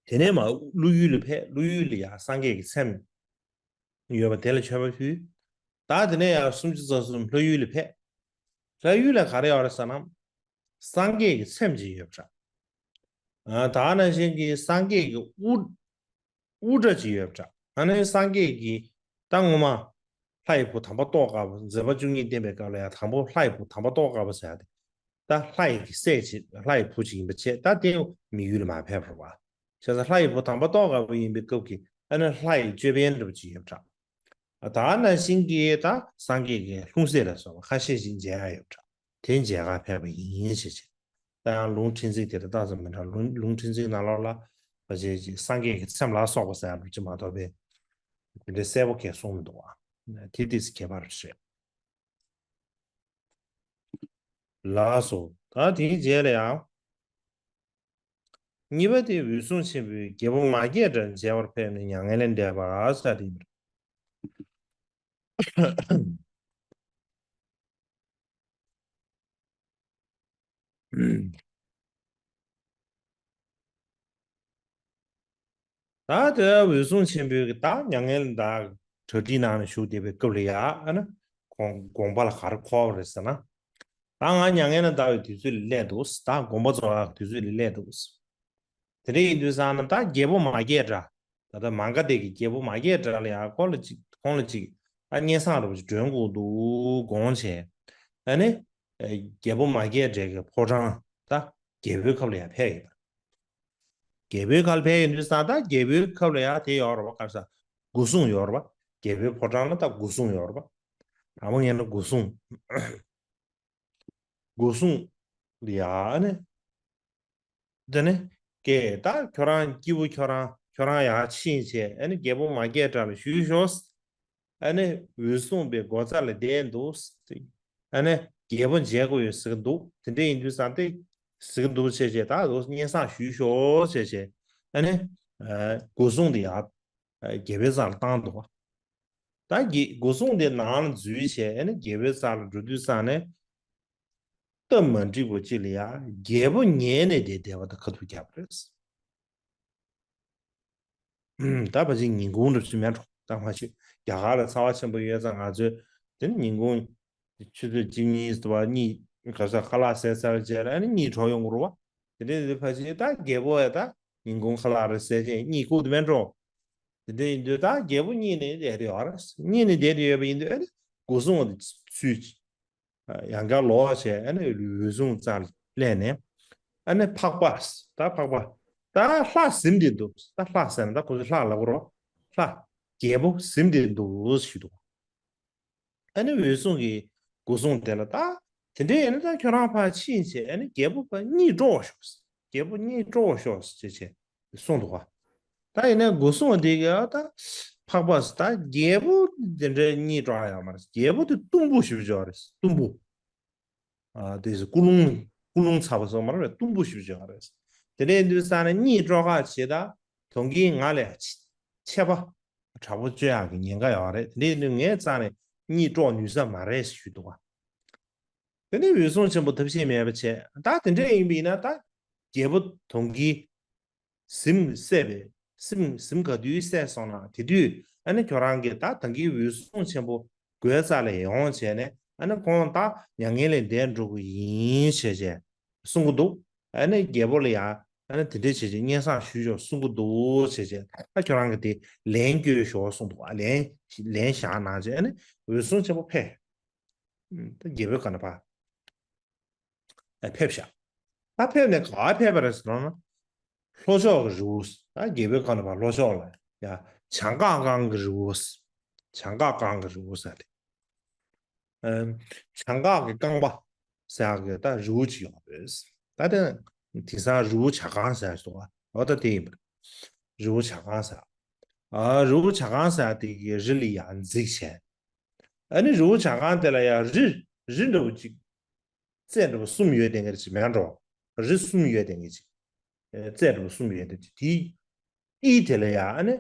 དེ་ནས་མར་ཀླུ་ཡུལ་ལ་ཕེབས། ཀླུ་ཡུལ་ལ་ཡང་སངས་རྒྱས་ཀྱི་ཚེམས་ཡོད་པ་དེ་ལ་མཆོད་པ་ཕུལ། ད་དེ་ནས་ཡང་སུམ་ཅུ་རྩ་གསུམ་ལྷ་ཡུལ་ལ་ཕེབས། ལྷ་ཡུལ་ལ་ག་རེ་ཡོད་རེད་ཟེར་ན། སངས་རྒྱས་ཀྱི་ཚེམས་ཅིག་ཡོད་པ་འདྲ། ཨ་ད་ནང་བཞིན་གྱི་སངས་རྒྱས་ཀྱི་དབུ་དབུ་སྐྲ་ཅིག་ཡོད་པ་འདྲ། ཨ་ནི་སངས་རྒྱས་ཀྱི་ད་སྔོན་མ་ལྷ་ཡི་བུ་དམ་པ་ཏོག་དཀར་པོ་མཛད་པ་བཅུ་གཉིས་བསྟན་པའི་སྐབས་ལ་ཡང་དང་པོ་ལྷ་ཡི་བུ་དམ་པ་ཏོག་དཀར་པོ་ཟེར་ཡ་དེ། ད་ལྷ་ཡི་གི་སྲས་ཅིག་ལྷ་ཡི་བུ་ཅིག་ཡིན་པ་བྱས། ད་དེ་མི་ཡུལ་ལ་མར་ཕེབས་པ་རེད་པ། བྱས་ཙང་ལྷ་ཡི་བུ་དམ་པ་ཏོག་དཀར་པོ་ཡིན་པའི་སྐབས་ཀྱི་ཨ་ནི་ལྷ་ཡི་ཅོད་པན་འདྲ་པོ་ཅིག་ཡོད་པ་འདྲ། ད་ནང་བཞིན་གྱི་ད་སངས་རྒྱས་ཀྱི་ལྷུང་བཟེད་ལ་སོགས་པ་ཁ་ཤས་ཤིག་མཇལ་ཡ་ཡོད་པ་འདྲ། དེ་མཇལ་ཁ་ཕེབས་པ་ཡིན་ཞེས་བྱས། ད་ཡང་ལུང་ཕྲན་ཚེགས་དེ་ལ་ཏོག་ཙམ་མི་འདྲ། ལུང་ལུང་ཕྲན་ཚེགས་ནང་ལོགས་ལ་ཕལ་ཆེར་ཅིག་སངས་རྒྱས་ཀྱི་ཚེམས་ལ་སོགས་པ་ཟེར་ཡ་འདྲ་ཅིག་མ་གཏོགས་པའི་དེ་འདྲའི་གསལ་པོ་གང་ཡང་གསུངས་མི་འདུག་པ། དེ་ཏོག་ཙམ་ཁྱད་པར་རེད། ལགས་སོ། ད་དེའི་རྗེས་ལ་ཡང་། གཉིས་པ་དེ་འོད་སྲུང་ཆེན་པོས་རྒྱལ་པོ་མ་སྐྱེས་དགྲ་མཇལ་བར་ཕེབས་ནས་མྱ་ངན་ལས་འདས་པ་ཟེར་དེ་ཡིན། ད་དེ་འོད་སྲུང་ཆེན་པོས་ཀྱི་ད་མྱ་ངན་ལས་འདའ་གྲ་སྒྲིག་ནང་ནས་བཞུགས་བསྡད་པའི་སྐབས་ལ་ཡ། ཨ་ནི་ཁོང་དགོངས་པ་ལ་ག་རེ་འཁོར་བ་རེད་ཟེར་ན། ད་ང་མྱ་ངན་ལས་འདའ་བའི་དུས་ཚོད་ལ་སླེབས་འདུག་ད་དགོངས་པ་རྫོགས་ཡག་དུས་ཚོད་ལ་སླེབས་འདུག་དེ་འདྲ་ཡིན་དུས་ཙང་ན་ད་རྒྱལ་པོ་མ་སྐྱེས་དགྲ། ད་ལྟ་མ་ག་དྷ་གི་རྒྱལ་པོ་མ་སྐྱེས་དགྲ་ལ་ཡ་ཁོ་ལ་ཅིག་ཁོང་ལ་ཅིག་ད་སྙན་སེང་འདྲ་པོ་ཅིག་སྒྲོན་དགོས་འདུག་དགོངས་བྱས། ཨ་ནི། ཨེ། རྒྱལ་པོ་མ་སྐྱེས་དགྲ་གི་ཕོ་བྲང་ད་རྒྱལ་པོའི་ཁབ་ལ་ཡ་ཕེབས་ཡོད་པ། རྒྱལ་པོའི་ཁབ་ལ་ཕེབས་ཡོང་དུས་ཙང་ད་རྒྱལ་པོའི་ཁབ་ལ་ཡ་དེ་ཡོད་རེད་པ། ག་རེ་ཟེར། སྒོ་སྲུང་ཡོད་རེད་པ། རྒྱལ་པོའི་ཕོ་བྲང་ལ་ད་སྒོ་སྲུང་ཡོད་རེད་པ། དང་པོ་ངས་ན་སྒོ་སྲུང་། སྒོ་སྲུང་ལ་ཡ་ཨ་ནི། དེ་ནས་ཀྱེ་ད་ཁྱོད་རང་སྐྱེས་བུ་ཁྱོད་རང་ཁྱོད་རང་ཡར་ཕྱིན་བྱས། ཨ་ནི་རྒྱལ་པོ་མ་སྐྱེས་དགྲ་ལ་ཞུས་ཤོག་ཨ་ནི་འོད་སྲུང་པའི་སྒོ་རྩ་ལ་བསྡད་འདུག་ཨ་ནི་རྒྱལ་པོ་མཇལ་དགོས་ཡོད་ཟེར་གི་འདུག་དེ་འདྲ་ཡིན་དུས་ཙང་དེ་ཟེར་གི་འདུག་བྱས་བྱས། ད་ལོ་སྙན་སེང་ཞུས་ཤོག་བྱས་བྱས། ཨ་ནི་ཨ་སྒོ་སྲུང་དེ་ཡར་རྒྱལ་པོའི་རྩ་ལ་བཏང་འདུག་ད་རྒྱལ་སྒོ་སྲུང་དེ་ནང་ལ་འཛུལ་བྱས། ཨ་ནི་རྒྱལ་པོའི་རྩ་ལ་འགྲོ་དུས་ཙང་ནས། སྟབས་མ་འགྲིག་པ་ཅིག་ལ་ཡ་རྒྱལ་པོ་ཉལ་ནས་བསྡད་བསྡད་པ་དང་ཁ་ཐུག་བརྒྱབ་པ་རེད། ད་ཕལ་ཆེར་ཉིན་གུང་འདྲ་ཞིག་མེད་འགྲོ། ད་མ་གཞི་རྒྱ་གར་ལ་ཚ་བ་ཆེན་པོ་ཡོད་ཙང་། ང་ཚོས་དེ་ནི་ཉིན་གུང་ཆུ་ཚོད་གཅིག་གཉིས་དུ་བ་གཉིད་ག་ས་ཁ་ལག་བཟས་ཚར་རྗེས་ལ་ཨ་ནི་གཉིད་བྲོ་ཡོང་གི་རེད་པ། དེ་འདྲ་དེ་ཕལ་ཆེར་ད་རྒྱལ་པོ་ཡ་ད་ཉིན་གུང་ཁ་ལག་རེ་བཟས་རྗེས་གཉིད་ཁུག་དེ་མེད་འགྲོ། དེ་འདྲ་ཡིན་དུས་ད་རྒྱལ་པོ་གཉིད་ནས་བསྡད་ཡོད་རེད། གཉིད་ནས་བསྡད་ཡོད་པ་ཡིན་དུས་ཨ་ནི་སྒོ་སྲུང་བ་དེ་ཚུར་ཡང་བསྐྱར་ལོག་བྱས། ཨ་ནི་འོད་སྲུང་རྩ་ལ་སླེབས་ནས། ཨ་ནི་འཕགས་པ། ད་འཕགས་པ། ད་ལྷ་གཟིམས་བསྡད་འདུག་ད་ལྷ་ཟེར་ན་ད་ཁོ་ཚོས་ལྷ་ལབ་ཀྱི་རེད། ལྷ། རྒྱལ་པོ་གཟིམས་བསྡད་འདུག་ཞུས་འདུག་ཨ་ནི་འོད་སྲུང་གིས་སྒོ་སྲུང་དེ་ལ་ད། དེ་འདྲ་ཡིན་ན་ད་ཁྱོད་རང་ཕར་ཕྱིན་བྱས། ཨ་ནི་རྒྱལ་པོ་ཕར་གཉིད་དཀྲོགས་ཤོག་རྒྱལ་པོ་གཉིད་དཀྲོགས་ཤོག་ཅེས་བྱས་གསུངས་འདུག་ག་ད་ཡིན་ན་སྒོ་སྲུང་དེ་གིས་ད་འཕགས་པ་ཟེར། ད་རྒྱལ་པོ་དེ་འདྲ་གཉིད་དཀྲོག་ཡ་ཡོད་མ་རེད། རྒྱལ་པོ་དེ་གཏུམ་པོ་ཞེ་པོ་ཅིག་ཡོད་རེད། གཏུམ་པོ། ཨ་དེ་ཀུན་སློང་ཀུན་སློང་ཚ་བ་སོགས་མ་རེད། གཏུམ་པོ་ཞེ་པོ་ཅིག་ཡོད་རེད། དེ་འདྲ་ཡིན་དུས་ཙང་ནས་གཉིད་དཀྲོག་ག་བྱེད། ད་དོན་གྱིས་ང་ལས་ཆད་པ་དྲག་པོ་བཅོ་ཡག་གི་ཉེན་ཁ་ཡོད་རེད། དེ་འདྲ་ཡིན་དུས་ངས་རྩ་ནས་གཉིད་དཀྲོག་ནུས་ས་མ་རེད་ཞུས་འདུག་ག་དེ་ནས་འོད་སྲུང་ཆེན་པོ་ཐབས་ཤེས་མེད་པ་བྱས། ད་དེ་འདྲ་ཡིན་པ་ཡིན་ན་ད་རྒྱལ་པོ་དོན་གྱིས་གཟིམས་བསད་པའི་གཟིམས་གཟིམས་ག་དུས་བསད་སོང་ན་དེ་དུས་ཨ་ནི་ཁྱོད་རང་གིས་ད་ད་གིན་འོད་སྲུང་ཆེན་པོ་སྒོའི་རྩ་ལ་ཡོང་བྱས་ནས། ཨ་ནི་ཁོང་ད་མྱ་ངན་ལས་འདས་འགྲོ་གི་ཡིན་བྱས་བྱས་གསུང་གི་འདུག་ཨ་ནི་རྒྱལ་པོ་ལ་ཡང་ཨ་ནི་དེ་འདྲ་བྱས་བྱས་སྙན་སེང་ཞུས་ཤོག་གསུང་གི་འདུག་བྱས་བྱས། ད་ཁྱོད་རང་གིས་དེ་ལན་བསྐྱོན་ཤོག་གསུངས་འདུག་ཨ་ལན་ལན་བཞག་གནང་བྱས། ཨ་ནི་འོད་སྲུང་ཆེན་པོ་ཕེབས། ད་རྒྱལ་པོའི་ཁ་ནས་ཕར་ཕེབས་ཤག་ད་ཕེབས་ནས་ག་པར་ཕེབས་པ་རེད་ཟེར་ན། ལྷོ་ཕྱོགས་ཀྱི་རི་བོ། ད་རྒྱལ་པོའི་ཁ་ནས་ཕར་ལྷོ་ཕྱོགས་ལ་ཡ། བྱང་འགག་རྐང་གི་རི་བོ། བྱང་འགག་རྐང་གི་རི་བོ་ཟེར་ཏེ། བྱང་འགག་གི་རྐང་པ་ཟེར་ཡག་གི་ད་རི་བོ་ཅིག་ཡོད་རེད། ད་དེ་དེང་སང་རི་བོ་བྱ་རྐང་ཟེར་ཡག་ཅིག་འདུག་ག་འོ་ད་དེ་ཡིན་པ་རེད། རི་བོ་བྱ་རྐང་ཟེར། ཨ་རི་བོ་བྱ་རྐང་ཟེར་ཡག་དེ་གི་རི་ལ་ཡ་འཛེགས་བྱས། ཨ་ནི་རི་བོ་བྱ་རྐང་དེ་ལ་ཡ་རི་རི་འདྲ་བོ་ཅིག་རྩེ་འདྲ་བོ་གསུམ་ཡོད་དེ་འདྲ་ཅིག་མེད་འགྲོ། རི་གསུམ་ཡོད་དེ་འདྲ་ཅིག་རྩེ་འདྲ་བོ་གསུམ་ཡོད་དེ་ཅིག་དེའི་དཀྱིལ་དེ་ལ་ཡ་ཨ་ནི་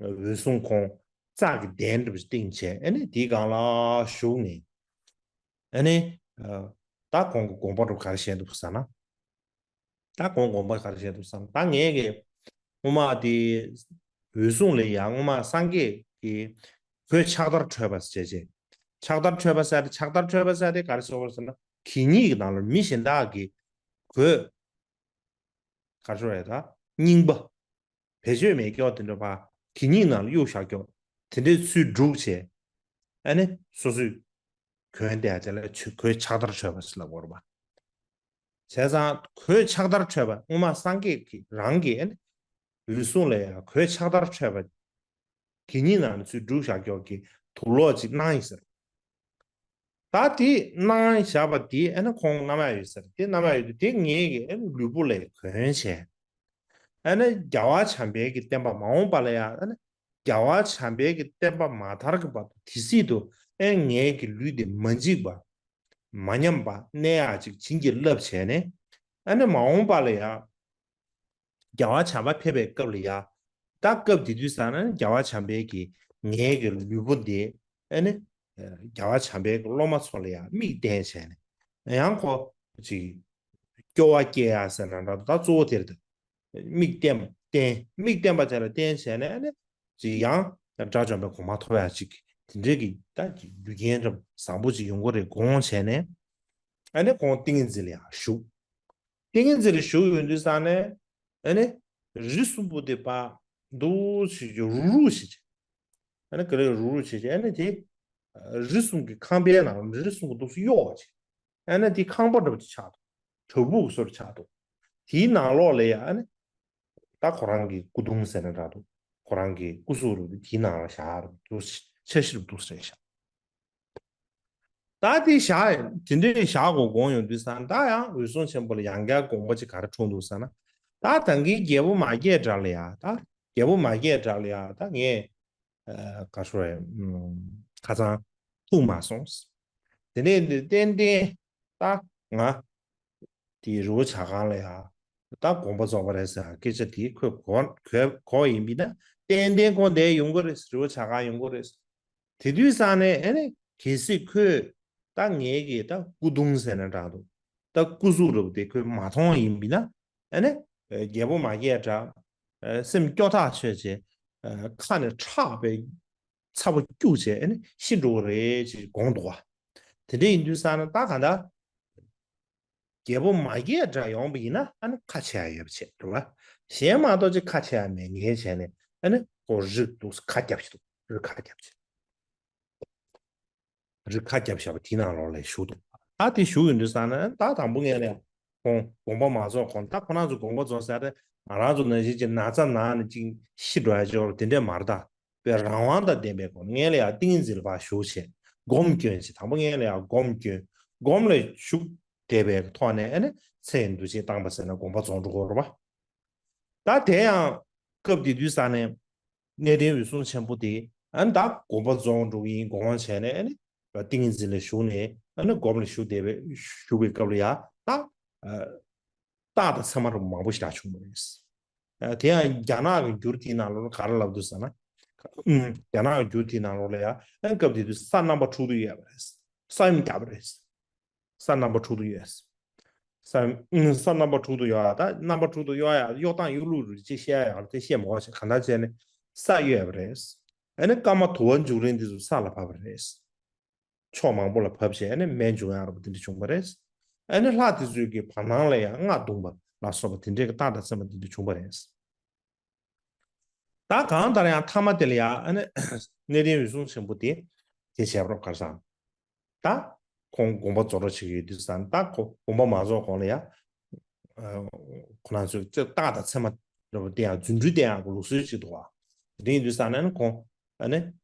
འོད་སྲུང་ཁོང་རྩྭ་གི་གདན་འདྲ་བོ་ཅིག་བཏིང་བྱས། ཨ་ནི་དེའི་སྒང་ལ་བཞུགས་ནས། ཨ་ནི་ད་ཁོང་གི་དགོངས་པ་འདྲ་བོ་ག་རེ་བཞེས་འདུག་ཟེར་ན། ད་ཁོང་དགོངས་པ་ག་རེ་བཞེས་འདུག་བསམ། ད་ངས་ཀྱི་སྔོན་མ་དེ་འོད་སྲུང་ལ་ཡང་སྔོན་མ་སངས་རྒྱས་ཀྱི་གོས་ཕྱག་དར་འཕྲོད་པ་ཟེར་བྱས། ཕྱག་དར་འཕྲོད་པ་ཟེར་ཏེ། ཕྱག་དར་འཕྲོད་པ་ཟེར་ཏེ་ག་རེ་ཟེར་བ་ཟེར་ན། གད་སྙིགས་ཀྱི་ནང་ལ་མི་གཞན་དག་གི་གོས། ག་རེ་ཟེར་བ་ཡ། ད་རྙིང་པ། བེད་སྤྱོད་མེད་སྐྱོ་དེ་འདྲ་བ། གད་སྙིགས་ནང་ལ་གཡུགས་བཞག་སྐྱོ། དེ་འདྲའི་ཚུལ་སྒྲུག་བྱས། ཨ་ནི་སོ་སོའི་གོན་དེ་ཡ་དེ་ལ་གོས་ཕྱག་དར་འཕྲོད་པ་ཟེར་ལབ་དགོས་རེད་པ། བྱས་ཙང་གོས་ཕྱག་དར་འཕྲོད་པ། སྔོན་མ་སངས་རྒྱས་ཀྱིས་རང་གིས་ཨ་ནི་འོད་སྲུང་ལ་ཡང་གོས་ཕྱག་དར་འཕྲོད་པ། གད་སྙིགས་ནང་ནས་ཚུར་སྒྲུག་བཞག་སྐྱོ་གི་དུག་ལོག་ཅིག་གནང་ཡིན་ཟེར། ད་དེ་གནང་བཞག་པ་དེ་ཨ་ནི་ཁོང་བསྣམས་ཡ་ཡོད་ཟེར། དེ་བསྣམས་ཡ་ཡོད་དུས་དེ་ངེད་ཀྱི་ཨ་ནི་ལུས་པོ་ལ་གོན་བྱས། ཨ་ནི་རྒྱལ་བ་བྱམས་པའི་གི་བསྟན་པ་མ་འོངས་པ་ལ་ཡང་། ཨ་ནི་རྒྱལ་བ་བྱམས་པའི་གི་བསྟན་པ་མ་དར་གི་བར་དུ་དེ་སྲིད་དུ་ཨེ་ངེད་ཀྱི་ལུས་འདི་མ་འཇིག་པ། མ་ཉམས་པ་གནས་ཡག་ཅིག་བྱིན་གྱིས་བརླབས་བྱས་ནས། ཨ་ནི་མ་འོངས་པ་ལ་ཡ། རྒྱལ་བ་བྱམས་པ་ཕེབས་པའི་སྐབས་ལ་ཡ། ད་སྐབས་དེ་དུས་ཙ་ན་རྒྱལ་བ་བྱམས་པའི་གི་ངེད་ཀྱི་ལུས་པོ་འདི་ཨ་ནི་རྒྱལ་བ་བྱམས་པའི་གི་སློབ་མ་ཚོ་ལ་ཡ་མིག་བསྟན་བྱས་ནས། ཡང་ཁོ་ཅིག་སྐྱོ་བ་སྐྱེ་ཡ་ཟེར་ན་འདྲ། ད་གཙོ་བོ་དེ་རེད། མིག་བསྟན་པ། བསྟན། མིག་བསྟན་པ་དེ་ལ་བརྟེན་བྱས་ནས་ཨ་ནི་ཅིག་ཡང་དགྲ་བཅོམ་པའི་གོ་འཕང་ཐོབ་ཡ་ཅིག་དེ་འདྲའི་གི་ད་རྒྱུ་རྐྱེན་འདྲ་བཟང་པོ་ཅིག་ཡོང་གི་རེད་དགོངས་བྱས་ནས། ཨ་ནི་ཁོང་ཏིང་ངེ་འཛིན་ལ་ཡང་བཞུགས། ཏིང་ངེ་འཛིན་ལ་བཞུགས་ཡོང་དུས་ཙ་ནས་ཨ་ནི་རི་གསུམ་པོ་དེ་ཕར་འདུག་བྱེད་ཀྱི་རུག་རུག་བྱེད་ཀྱི། ཨ་ནི་ག་ལེར་རུག་རུག་བྱེད་ཀྱི། ཨ་ནི་དེ་རི་གསུམ་གྱི་ཁང་པའི་ནང་རི་གསུམ་གྱི་འདུག་སེ་གཡོ་བ་བྱེད། ཨ་ནི་དེ་ཁང་པ་འདྲ་པོ་ཅིག་ཆགས་འདུག་བྲག་ཕུག་གི་བཟོ་འདྲ་ཆགས་འདུག་དེའི་ནང་ལོགས་ལ་ཡ་ཨ་ནི་ད་ཁོ་རང་གི་སྐུ་གདུང་ཟེར་ན་འདྲ་འདུག་ཁོ་རང་གི་སྐུ་གཟུགས་རུ་དེའི་ནང་ལ་བཞག་རུ་འདུག་འཆར་གཞི་རུ་འདུག་ཟེར་བཞག་ད་དེ་བཞག་དེ་འདྲའི་བཞག་དགོས་དགོངས་ཡོང་དུས་ཙ་ན། ད་ཡང་འོད་སྲུང་ཆེན་པོ་ལ་ཡང་བསྐྱར་དགོངས་པ་ཅིག་ག་རེ་འཁྲུངས་འདུག་ཟེར་ན། ད་ད་གིན་རྒྱལ་པོ་མ་སྐྱེས་དགྲ་ལ་ཡ། ད་རྒྱལ་པོ་མ་སྐྱེས་དགྲ་ལ་ཡ་ད་ངས་ཨ་ག་རེ་ཟེར་རེད། ཨ་ཁ་སང་ཐུག་མ་སོང་། དེ་ནས་འདི་ཏན་ཏན་ད་ང་དེ་རི་བོ་བྱ་རྐང་ལ་ཡ་ད་དགོངས་པ་རྫོགས་པ་རེད་ཟེར་སྐད་ཆ་དེ་ཁོས་གོ་གོ་གོ་ཡིན་པས་ན། ཏན་ཏན་ཁོ་འདིར་ཡོང་གི་རེད། རི་བོ་བྱ་རྐང་ཡོང་གི་རེད། དེ་དུས་ཙ་ནས་ཨ་ནི་གལ་སྲིད་ཁོས་ད་ངེད་ཀྱི་ད་སྐུ་གདུང་ཟེར་ན་འདྲ་འདུག་ད་སྐུ་གཟུགས་འདྲ་པོ་དེ་ཁོས་མ་མཐོང་ཡིན་པས་ན། ཨ་ནི་རྒྱལ་པོ་མ་སྐྱེས་དགྲ་སེམས་སྐྱོ་ཐག་ཆོད་བྱས། ཁ་ནས་ཁྲག་པའི་ཚ་བོ་སྐྱུག་བྱས་ཨ་ནི་ཤི་འགྲོ་གི་རེད་ཅེས་དགོངས་འདུག་བ། དེ་འདྲ་ཡིན་དུས་ཙ་ན་ད་ག་ད། རྒྱལ་པོ་མ་སྐྱེས་དགྲ་ཡོང་བ་ཡིན་ན་ཨ་ནི་ཁ་ཕྱེ་ཡ་ཡོད་པ་བྱས་རེད་བ། གཞན་མ་གཏོགས་ཅིག་ཁ་ཕྱེ་ཡ་མེད་མཁན་བྱས་ནས་ཨ་ནི་ཁོ་རི་འདུག་ཁ་བརྒྱབ་བྱས་འདུག་རི་ཁ་བརྒྱབ་བྱས། རི་ཁ་བརྒྱབ་བཞག་པ་དེའི་ནང་ལོགས་ལ་བཞུགས་འདུག་ད་དེ་བཞུགས་ཡོང་དུས་ཙ་ན་ད་དང་པོ་ངས་ལ་ཁོང་དགོངས་པ་མ་རྫོགས་གོང་ད་ཁོ་རང་ཚོ་དགོངས་པ་རྫོགས་ཟེར་ཏེ་ང་རང་ཚོ་ནང་བཞིན་གྱི་ན་ཚ་ན་ནས་ཅིག་ཤི་འགྲོ་ཡ་ཅིག་ཡོད་རེད། དེ་འདྲས་མ་རེད་ད། པའི་རང་དབང་དང་ལྡན་པའི་སྒོ་ནས་ངས་ལ་ཡ་ཏིང་ངེ་འཛིན་ལ་ཕར་ཞུགས་བྱས་སྒོམ་སྐྱོན་བྱས། དང་པོ་ངས་ལ་ཡ་སྒོམ་སྐྱོན། སྒོམ་ལ་ཞུགས་བསྡད་པའི་ཐོག་ནས་ཨ་ནི་ཚེ་འདུ་བྱེད་བཏང་བ་ཟེར་ན་དགོངས་པ་རྫོགས་འགྲོ་གི་རེད་པ། ད་དེ་ཡང་སྐབས་དེ་དུས་ཙ་ནས་གནས་བརྟན་འོད་སྲུང་ཆེན་པོ་དེ་ཨ་ནི་ད་དགོངས་པ་རྫོགས་འགྲོ་གི་ཡིན་དགོངས་པ་བྱས་ནས་ཨ་ནི་ཏིང་ངེ་འཛིན་ལ་ཞུགས་ནས་ཨ་ནི་སྒོམ་ལ་ཞུགས་བསྡད་པའི་ཞུགས་པའི་སྐབས་ལ་ཡ་ད་ཨ། རྟགས་དང་མཚན་མ་རུ་མང་པོ་ཞིག་བྱུང་བ་རེད། དེ་ཡང་རྒྱ་ནག་གི་འགྱུར་དེའི་ནང་ལོགས་ལ་ག་རེ་ལབ་འདུག་ཟེར་ན། རྒྱ་ནག་གི་འགྱུར་དེའི་ནང་ལོགས་ལ་ཡང་སྐབས་དེ་དུས་ས་རྣམ་པ་དྲུག་ཏུ་ཡོད་པ་རེད། ས་ཡོམ་བརྒྱབ་པ་རེད། ས་རྣམ་པ་དྲུག་ཏུ་ཡོད། ས་ས་རྣམ་པ་དྲུག་ཏུ་ཡོད་ཡ། ད་རྣམ་པ་དྲུག་ཏུ་གཡོ་ཡ་གཡོ་སྟངས་གཡོ་ལུགས་རེད་ཅེས་བཤད་ཡ་ཡོད་རེད། དེ་བཤད་མ་དགོས་ཤིང་གང་ལྟར་བྱས་ནས་ས་གཡོས་པ་རེད། ཨ་ནི་སྐར་མ་དུ་བ་འབྱུང་རིང་དེ་ཚོ་ས་ལ་བབས་པ་རེད། ཕྱོགས་མང་པོ་ལ་བབས་བྱས་ཨ་ནི་མེ་འབྱུང་ཡག་འདྲ་པོ་དེ་འདྲ་བྱུང་བ་རེད། ཨ་ནི་ལྷ་དེ་ཚོས་ཀྱི་བར་སྣང་ལ་ཡང་རྔ་བརྡུངས་པ་ལ་སོགས་པ་དེ་འདྲའི་གི་རྟགས་དང་མཚན་མ་དེ་འདྲ་བྱུང་བ་རེད། ད་གང་ལྟར་ཡང་མཐའ་མ་དེ་ལ་ཡང་ཨ་ནི་གནས་བརྟན་འོད་སྲུང་ཆེན་པོ་དེ་དེ་བྱས་པ་རོགས་གར་སང་ད་ ཁོང་དགོངས་པ་རྫོགས་འགྲོ་བྱེད་ཀྱི་ཡོད་དུས་ཙང་ད་ཁོ་དགོངས་པ་མ་རྫོགས་གོང་ལ་ཡ། ཁོ་རང་ཚོས་ཅིག་རྟགས་དང་མཚན་མ་རེ་བ་བསྟན་ཡག་རྫུ་འཕྲུལ་བསྟན་ཡག་གི་ལུགས་སྲོལ་ཅིག་འདུག་བ། དེ་ཡིན་དུས་ཙང་ནས་ཁོང་ཨ་ནི་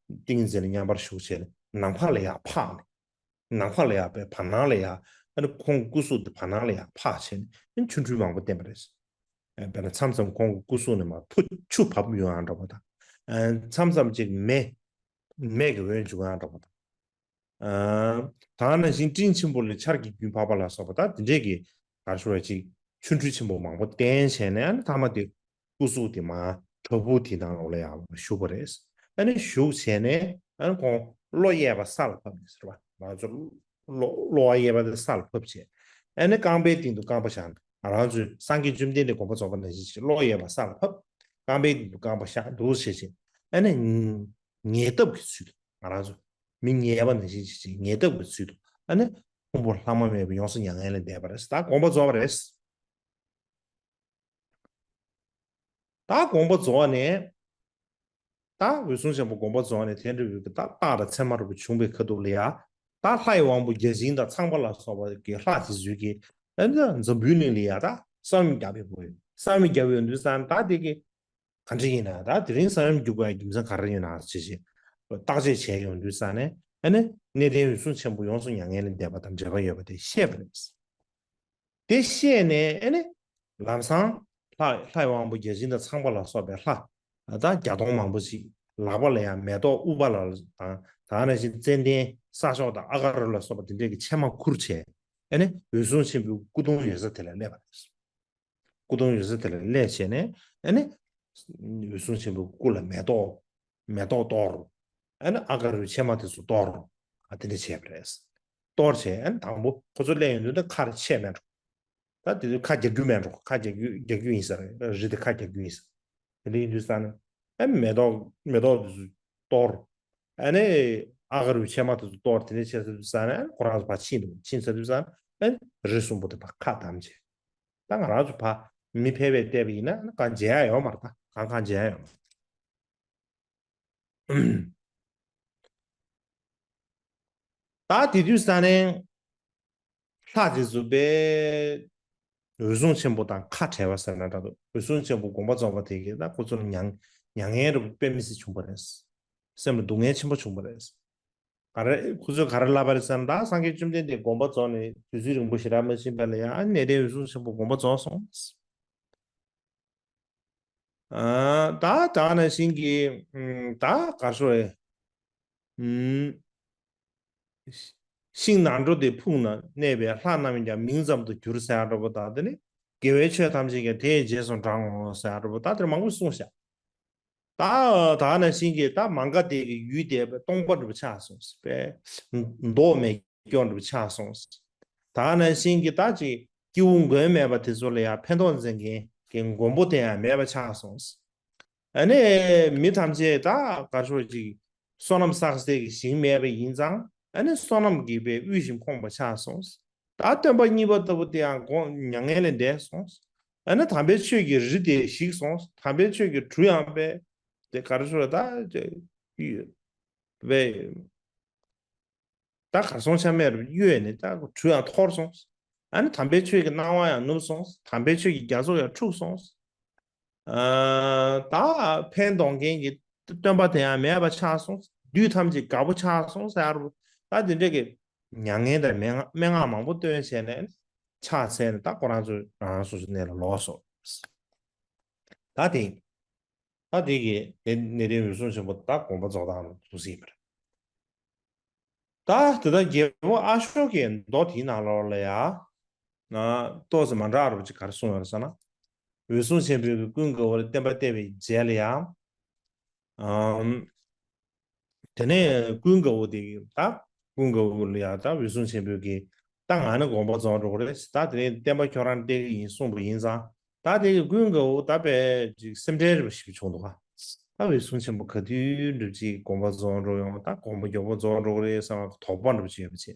ཏིང་འཛིན་ལ་མཉམ་པར་ཞུགས་བྱས་ནས་ནམ་མཁའ་ལ་ཡར་འཕགས་ནས། ནམ་མཁའ་ལ་ཡར་བའི་བར་སྣང་ལ་ཡར་ཨ་ནི་ཁོང་སྐུ་གཟུགས་དེ་བར་སྣང་ལ་ཡར་འཕགས་བྱས་ནས་ཨ་ནི་ཆོ་འཕྲུལ་མང་པོ་བསྟན་པ་རེད། དཔེར་ན་མཚམས་མཚམས་ཁོང་གི་སྐུ་གཟུགས་ནས་མར་ཕོ་ཆུ་བབས་ཡོང་ཡག་འདྲ་པོ་དང་། མཚམས་མཚམས་ཅིག་མེ་མེ་གི་འོད་འབྱུང་ཡག་འདྲ་པོ་དང་། ད་ནང་བཞིན་སྤྲིན་ཆེན་པོ་ལས་ཆར་གྱི་རྒྱུན་འབབ་པ་ལ་སོགས་པ་ད་དེ་འདྲས་ཀྱི་ག་རེ་ཞུ་བ་ཅིག་ཆོ་འཕྲུལ་ཆེན་པོ་མང་པོ་བསྟན་བྱས་ནས་ཨ་ནི་མཐའ་མ་དེ་སྐུ་གཟུགས་དེ་མར་བྲག་ཕུག་དེ་ནང་ལོགས་ལ་ཡར་བཞུགས་པ་རེད། ཨ་ནི་བཞུགས་བྱས་ནས་ཨ་ནི་ཁོང་གློ་གཡས་པ་ས་ལ་ཕབ་ནས་ཟེར་བ་ང་ཚོ་གློ་གློ་བ་གཡས་པ་དེ་ས་ལ་ཕབ་བྱས་ཨ་ནི་རྐང་པའི་སྟེང་དུ་རྐང་པ་བཞག་ནས་ང་རང་ཚོས་སངས་རྒྱས་བཅོམ་ལྡན་འདས་དགོངས་པ་རྫོགས་པ་ནང་བཞིན་བྱས་གློ་གཡས་པ་ས་ལ་ཕབ། རྐང་པའི་སྟེང་དུ་རྐང་པ་བཞག་འདུག་བྱས་བྱས་ཨ་ནི་ཉལ་སྟབས་ཀྱི་ཚུལ་དུ་ང་རང་ཚོ་མི་ཉལ་བ་ནང་བཞིན་བྱས་བྱས་ཉལ་སྟབས་ཀྱི་ཚུལ་དུ་ཨ་ནི་ཕུང་པོ་ལྷག་མ་མེད་པའི་ཡོངས་སུ་མྱ་ངན་ལས་འདས་པ་རེད། ད་དགོངས་པ་རྫོགས་པ་རེད། ད་དགོངས་པ་རྫོགས་ནས་ད་འོད་སྲུང་ཆེན་པོ་དགོངས་པ་རྫོགས་ནས་དེ་འདྲ་བའི་ད་རྟགས་དང་མཚན་མ་རུ་བྱུང་བའི་ཁ་ཐུག་ལ་ཡ་ད་ལྷ་ཡི་དབང་པོ་བརྒྱ་བྱིན་དང་ཚངས་པ་ལ་སོགས་པ་གི་ལྷ་དེ་ཚོས་ཀྱི་ཨ་ནི་འཛམ་བུའི་གླིང་ལ་ཡ་ད་ས་ཡོམ་བརྒྱབ་པའི་བུ་ཡིན། ས་ཡོམ་བརྒྱབ་ཡོང་དུས་ཙང་ད་དེ་གི་ག་འདྲ་ཡིན་ན་ད་དེ་རིང་ས་ཡོམ་རྒྱུག་པའི་རྒྱུ་མཚན་ག་རེ་ཡིན་ན་ཅེས་བྱས་བརྟག་དཔྱད་བྱས་ཡོང་དུས་ཙང་ནས་ཨ་ནི་གནས་བརྟན་འོད་སྲུང་ཆེན་པོ་ཡོངས་སུ་མྱ་ངན་ལས་འདས་པ་དང་འབྲེལ་བ་ཡོད་པ་དེ་ཤེས་པ་རེད། དེ་ཤེས་ནས་ཨ་ནི་ལམ་སང་ལྷ་ལྷ་ཡི་དབང་པོ་བརྒྱ་བྱིན་དང་ཚངས་པ་ལ་སོགས་པའི་ལྷ་ད་བརྒྱ་སྟོང་མང་པོ་ཞིག་ལག་པ་ལ་ཡང་མེ་ཏོག་ཨུཏྤ་ལ་དང་ད་ག་ནང་བཞིན་ཙནྡན་ས་ཕྱོགས་དང་ཨ་ག་རུ་ལ་སོགས་པ་དེ་འདྲས་ཀྱི་ཕྱེ་མར་ཁུར་བྱས་ཨ་ནི་འོད་སྲུང་ཆེན་པོའི་སྐུ་གདུང་ཡོད་ས་དེ་ལ་སླེབས་པ་རེད། སྐུ་གདུང་ཡོད་ས་དེ་ལ་སླེབས་བྱས་ནས་ཨ་ནི་འོད་སྲུང་ཆེན་པོའི་སྐུ་ལ་མེ་ཏོག་མེ་ཏོག་གཏོར། ཨ་ནི་ཨ་ག་རུའི་ཕྱེ་མ་དེ་ཚོ་གཏོར། ཨ་དེ་འདྲ་བྱས་པ་རེད། གཏོར་བྱས་ཨ་ནི་དང་པོ་ཁོ་ཚོ་སླེབས་ཡོང་དུས་ད་ཁ་རེ་ཆད་མེད་འགྲོ། ད་དེ་དུས་ཁ་རྒྱག་རྒྱུ་མེད་འགྲོ། ཁ་རྒྱག་རྒྱུ་རྒྱག་རྒྱུ་ཡིན་ས་རེད། རི་དེ་ཁ་རྒྱག་རྒྱུ་ཡིན་ས། དེ་འདྲ་ཡིན་དུས་ས་ནི་ཨ་ནི་མེ་ཏོག་མེ་ཏོག་དེ་ཚོ་གཏོར། ཨ་ནི་ཨ་ག་རུའི་ཕྱེ་མ་དེ་ཚོ་གཏོར། དེ་འདྲ་བྱས་ས་དུས་ས་ནི་ཨ་ནི་ཁོ་རང་ཚོ་ཕར་ཕྱིན་འདུག་ཕྱིན་ས་དུས་ས་ནི་ཨ་ནི་རི་གསུམ་པོ་དེ་ཕར་ཁ་བསྡམས་བྱས། ད་ང་རང་ཚོ་ཕ་མི་ཕལ་པས་བལྟས་པ་ཡིན་ན་གང་མཇལ་ཡ་ཡོད་མ་རེད། ད་གང་གང་མཇལ་ཡ་ཡོད་མ་རེད། ད་དེ་དུས་ས་ནས་ལྷ་དེ་ཚོ་པས་འོད་སྲུང་ཆེན་པོ་དང་ཁ་བྲལ་བ་ཟེར་ན་འདྲ་འདུག་འོད་སྲུང་ཆེན་པོ་དགོངས་པ་རྫོགས་པ་དེ་གིས་ད་ཁོ་ཚོ་ལ་མྱ་མྱ་ངན་རེ་དཔེ་མི་སྲིད་བྱུང་བ་རེད། སེམས་ལ་སྡུག་བསྔལ་ཆེན་པོ་བྱུང་བ་རེད། ག་རེ་ཁོ་ཚོས་ག་རེ་ལབ་པ་རེད་ཟེར་ན་ད་སངས་རྒྱས་བཅོམ་ལྡན་འདས་དགོངས་པ་རྫོགས་ནས་དུས་ཚོད་རིང་པོ་ཞེ་དྲག་མ་ཕྱིན་པ་ལ་ཡང་གནས་བརྟན་འོད་སྲུང་ཆེན་པོ་དགོངས་པ་རྫོགས་སོང་། ཨ་ད་ད་ནང་བཞིན་གྱི་ཨམ་ད་ག་རེ་ཞུ་རེད། ཨམ་ཤིང་ནགས་འགྲོ་དེ་ཕུག་ན་གནས་པའི་ལྷ་རྣམས་ཀྱང་མིང་ཙམ་དུ་གྱུར་ཟེར་ཡག་འདྲ་པོ་དང་དེ་ནི་དགེ་བའི་ཆོས་ཐམས་ཅད་ཀྱང་དེ་ཡི་རྗེས་སུ་འབྲང་ངོ་ཟེར་ཡག་འདྲ་པོ་ད་དེར་མང་པོ་གསུངས་ཤག་ད་ད་ནང་བཞིན་གྱི་ད་མ་ག་དྷའི་གི་ཡུལ་དེ་སྟོང་པ་འདྲ་པོ་ཆགས་སོང་ཟེར་པས་མདོག་མེད་སྐྱོ་འགྲུབ་ཆགས་སོང་། ད་ནང་བཞིན་གྱི་ད་ཅིག་སྐྱེ་བོ་མགོན་མེད་པ་དེ་ཚོ་ལ་ཡང་ཕན་ཐོགས་མཛད་མཁན་གྱི་མགོན་པོ་དེ་ཡང་མེད་པ་ཆགས་སོང་། ཨ་ནི་མི་ཐམས་ཅད་ད་ག་རེ་ཞུ་ཅིག་བསོད་ནམས་བསགས་སའི་གི་ཞིང་མེད་པ་ཡིན་ཙང་ཨ་ནི་བསོད་ནམས་ཀྱིས་པའི་དབུལ་ཞིང་ཕོངས་པ་ཆགས་སོང་། ད་སྟོན་པ་གཉིས་པ་ལྟ་བུ་དེ་ཡང་དགོངས་མྱ་ངན་ལས་འདས་སོང་། ཨ་ནི་དམ་པའི་ཆོས་ཀྱི་རི་དེ་ཞིག་སོང་། དམ་པའི་ཆོས་ཀྱི་གྲུ་ཡང་པའི་དེ་ག་རེ་ཞུ་ད་པའི། ད་གར་སོང་ཆ་མེད་རུ་གཡོས་ནས་ད་གྲུ་ཡང་འཐོར་སོང་། ཨ་ནི་དམ་པའི་ཆོས་ཀྱི་སྣང་བ་ཡང་ནུབ་སོང་། དམ་པའི་ཆོས་ཀྱི་རྒྱ་མཚོ་ཡང་འཁྲུགས་སོང་། ཨ་ད་ཕན་འདོགས་མཁན་གྱི་སྟོན་པ་དེ་ཡང་མེད་པ་ཆགས་སོང་། བདུད་ཐམས་ཅད་དགའ་པོ་ཆགས་སོང་ཟེར་རུ་ད་དེ་འདྲ་གི་མྱ་ངན་དང་སྨྲེ་སྨྲེ་སྔགས་མང་པོ་བཏོན་བྱས་ནས་ཕྱག་འཚལ་ནས་ད་ཁོ་རང་ཚོ་རང་སོ་སོའི་གནས་ལ་ལོག་སོང་། ད་དེ། ད་དེ་གི་གནས་བརྟན་འོད་སྲུང་ཆེན་པོ་ད་དགོངས་པ་རྫོགས་སྟངས་ལ་ཐུགས་སྲས་ཡིན་པ་རེད། ད་དེ་ལྟར་རྒྱལ་པོ་ཨ་ཤོ་ཀའི་མདོ་དེའི་ནང་ལོགས་ལ་ཡ། ན་ཏོག་ཙམ་མ་འདྲ་བ་ཅིག་ག་རེ་གསུངས་ཡོད་རེད་ཟེར་ན། འོད་སྲུང་ཆེན་པོས་ཀུན་དགའ་བོ་ལ་བསྟན་པ་གཏད་པའི་རྗེས་ལ་ཡ། ཨམ། དེ་ནས་ཀུན་དགའ་བོ་དེ་ད་ཀུན་དགའ་བོ་ལ་ཡ་ད་འོད་སྲུང་ཆེན་པོས་ཀྱིས་ད་ང་ནི་དགོངས་པ་རྫོགས་འགྲོ་གི་རེད། ད་དེ་ནས་བསྟན་པ་ཁྱོད་རང་གཏད་ཀྱི་ཡིན་གསུངས་པ་ཡིན་ཙང་ད་དེ་གི་ཀུན་དགའ་བོ་ད་དཔེ་ཅིག་སེམས་ཁྲལ་རེ་བ་ཞིག་བྱུང་འདུག་ག་ད་འོད་སྲུང་ཆེན་པོ་ག་དུས་འགྲུབ་ཅིག་དགོངས་པ་རྫོགས་འགྲོ་ཡོང་ད་དགོངས་པ་མགྱོགས་པོ་རྫོགས་འགྲོ་གི་རེད་བསམ་པ་དོགས་པ་འདྲ་བོ་ཅིག་ཡོད་པ་བྱས།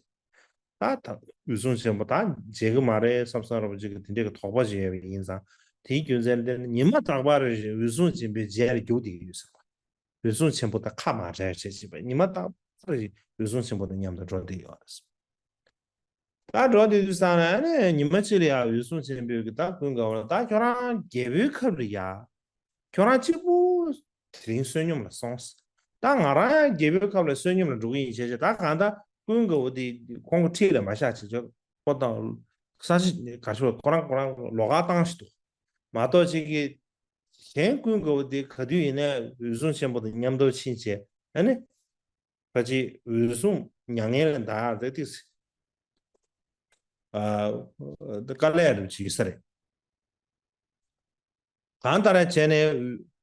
ད་ད་འོད་སྲུང་ཆེན་པོ་ད་མཇལ་གི་མ་རེད་བསམ་བསམ་ར་བ་ཅིག་གི་དེ་འདྲས་ཀྱི་དོགས་པ་ཅིག་ཡོད་པ་ཡིན་ཙང་དེའི་རྒྱུ་མཚན་ལ་བརྟེན་ནས་ཉི་མ་རྟག་པར་རེ་རེ་འོད་སྲུང་ཆེན་པོའི་མཇལ་རྒྱུག་བསྡད་ཀྱི་ཡོད་ཟེར་བ། འོད་སྲུང་ཆེན་པོ་དང་ཁ་མ་བྲལ་བྱས་བྱས་པ་ཉི་མ་རྟག་པར་རེ་འོད་སྲུང་ཆེན་པོ་དང་མཉམ་དུ་འགྲོ་བསྡད་ཡོད་རེད། ད་འགྲོ་དུས་དུས་ཙང་ནས་ཨ་ནི་ཉི་མ་གཅིག་ལ་ཡ་འོད་སྲུང་ཆེན་པོས་ཀྱི་ད་ཀུན་དགའ་བོ་ལ་ད་ཁྱོད་རང་རྒྱལ་པོའི་ཁབ་ལ་ཡ། ཁྱོད་རང་གཅིག་པུ་དེ་རིང་བསོད་སྙོམས་ལ་སོང་། ད་ང་རང་ཡང་རྒྱལ་པོའི་ཁབ་ལ་བསོད་སྙོམས་ལ་འགྲོ་གི་ཡིན་བྱས་བྱས་ད་གང་ལྟར་ཀུན་དགའ་བོ་དེ་ཁོང་གི་འཁྲིས་ལ་མ་བཞག་བྱས་བྱས་ཁོ་དང་ས་གཞི་ག་ཤོད་ཁོ་རང་ཁོ་རང་ལོགས་ཀ་བཏང་ཞིག་འདུག་མ་གཏོགས་ཅིག་གི་གཞན་ཀུན་དགའ་བོ་དེ་ག་དུས་ཡིན་ནའི་འོད་སྲུང་ཆེན་པོ་དང་མཉམ་དུ་ཕྱིན་བྱས་ཨ་ནི། ཕལ་ཆེར་འོད་སྲུང་མྱ་ངན་ལས་འདའ་ཡག་དེ་ཏིག་དཀའ་ལས་རུ་བྱེད་ས་རེད། གང་ལྟར་བྱས་ནས་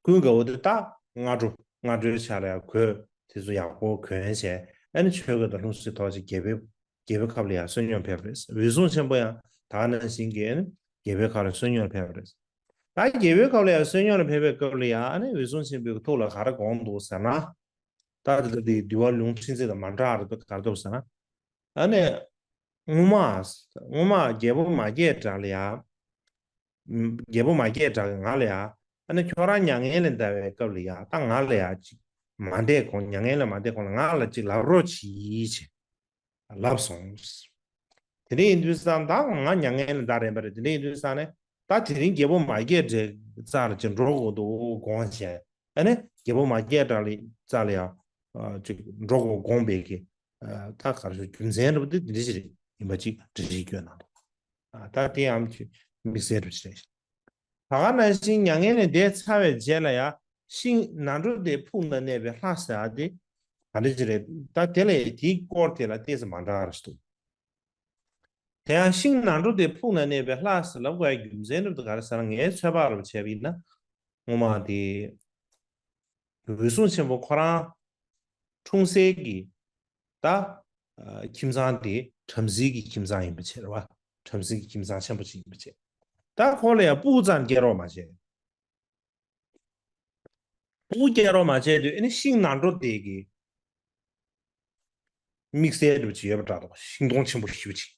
ཀུན་དགའ་བོ་དེ་ད་སྔ་དྲོ་སྔ་དྲོའི་ཆ་ལ་ཡང་གོས་དེ་ཚོ་ཡག་པོ་གོན་བྱས་ཨ་ནི་ཆོས་གོས་དང་ལྷུང་བཟེད་ཐོགས་བྱས་རྒྱལ་པོའི་རྒྱལ་པོའི་ཁབ་ལ་ཡང་བསོད་སྙོམས་ཕེབས་རེད། འོད་སྲུང་ཆེན་པོ་ཡང་ད་ག་ནང་བཞིན་གྱི་ཨ་ནི་རྒྱལ་པོའི་ཁབ་ལ་བསོད་སྙོམས་ཕེབས་རེད། ད་རྒྱལ་པོའི་ཁབ་ལ་ཡང་བསོད་སྙོམས་ལ་ཕེབས་པའི་སྐབས་ལ་ཡང་ཨ་ནི་འོད་སྲུང་ཆེན་པོའི་ཐུགས་ལ་ག་རེ་དགོངས་འདུག་ཟེར་ན། ད་དེ་ལྟ་དེ་འདུལ་བ་ལུང་ཕྲན་ཚེགས་དང་མ་འདྲ་བ་རེད་པས། ག་རེ་འདུག་ཟེར་ན། ཨ་ནི། སྔོན་མ། སྔོན་མ་རྒྱལ་པོ་མ་སྐྱེས་དགྲ་ལ་ཡ། རྒྱལ་པོ་མ་སྐྱེས་དགྲ་གི་ང་ལ་ཡ། ཨ་ནི་ཁྱོད་རང་མྱ་ངན་ལས་འདའ་བའི་སྐབས་ལ་ཡ་ད་ང་ལ་ཡ་ཅིག་མ་འདས་གོང་མྱ་ངན་ལས་མ་འདས་གོང་ལ་ང་ལ་ཅིག་ལབ་རོགས་གྱིས་ཅེས་ལབ་སོང་། དེ་འདྲ་ཡིན་དུས་ཙང་ད་ང་མྱ་ངན་ལས་འདའ་རན་པ་རེད། དེ་འདྲ་ཡིན་དུས་ཙང་ནས་ད་དེ་རིང་རྒྱལ་པོ་མ་སྐྱེས་དགྲའི་རྩ་ལ་ཅིག་འགྲོ་དགོས་འདུག་དགོངས་བྱས། ཨ་ནི་རྒྱལ་པོ་མ་སྐྱེས་དགྲ་ལ་རྩ་ལ་ཡང་ཅིག་འགྲོ་དགོས་དགོངས་པའི་གི་ད་ག་རེ་ཟེར་རྒྱུ་མཚན་འདྲ་པོ་དེ་འདི་འདྲ་ཞིག་རེད། ཡིན་པ་ཅིག་འགྲེལ་བཤད་སྐྱོན་གནང་འདུག་ད་དེ་ཡང་ཅིག་དམིགས་བསལ་འདྲ་པོ་ཞིག་རེད། ད་ག་ནང་བཞིན་མྱ་ངན་ལས་འདས་ཚར་བའི་རྗེས་ལ་ཡང་ཤིང་ནཱ་རོ་དྷའི་ཕུག་ན་གནས་པའི་ལྷ་ཟེར་བ་དེ་ག་འདྲ་ཅིག་རེད། ད་དེ་ལས་དེའི་སྐོར་དེ་ལ་ཏོག་ཙམ་མ་འདྲ་བ་རེ་ཞིག་འདུག་དེ་ཡང་ཤིང་ནཱ་རོ་དྷའི་ཕུག་ན་གནས་པའི་ལྷ་ཟེར་ལབ་དགོས་ཡ་རྒྱུ་མཚན་འདྲ་པོ་དེ་ག་རེ་ཟེར་ན། ངའི་ཚོད་དཔག་རུ་བྱས་པ་ཡིན་ན། སྔོན་མ་དེ་འོད་སྲུང་ཆེན་པོ་ཁོ་རང་འཁྲུངས་སའི་གི་ད་ཁྱིམ་ཚང་དེ་བྲམ་ཟེ་གི་ཁྱིམ་ཚང་ཡིན་པ་བྱས་རེད་བ། བྲམ་ཟེ་གི་ཁྱིམ་ཚང་ཆེན་པོ་ཅིག་ཡིན་པ་བྱས། ད་ཁོ་ལ་ཡང་སྤུ་གུ་ཙམ་སྐྱེ་རོགས་མ་བྱས། སྤུ་གུ་སྐྱེ་རོགས་མ་བྱས་དུས་ཨ་ནི་ཤིང་ནཱ་རོ་དྷའི་གི་དམིགས་བསལ་འདྲ་པོ་ཅིག་ཡོད་པ་འདྲ་འདུག་ཤིང་སྡོང་ཆེན་པོ་ཞེ་པོ་ཅིག་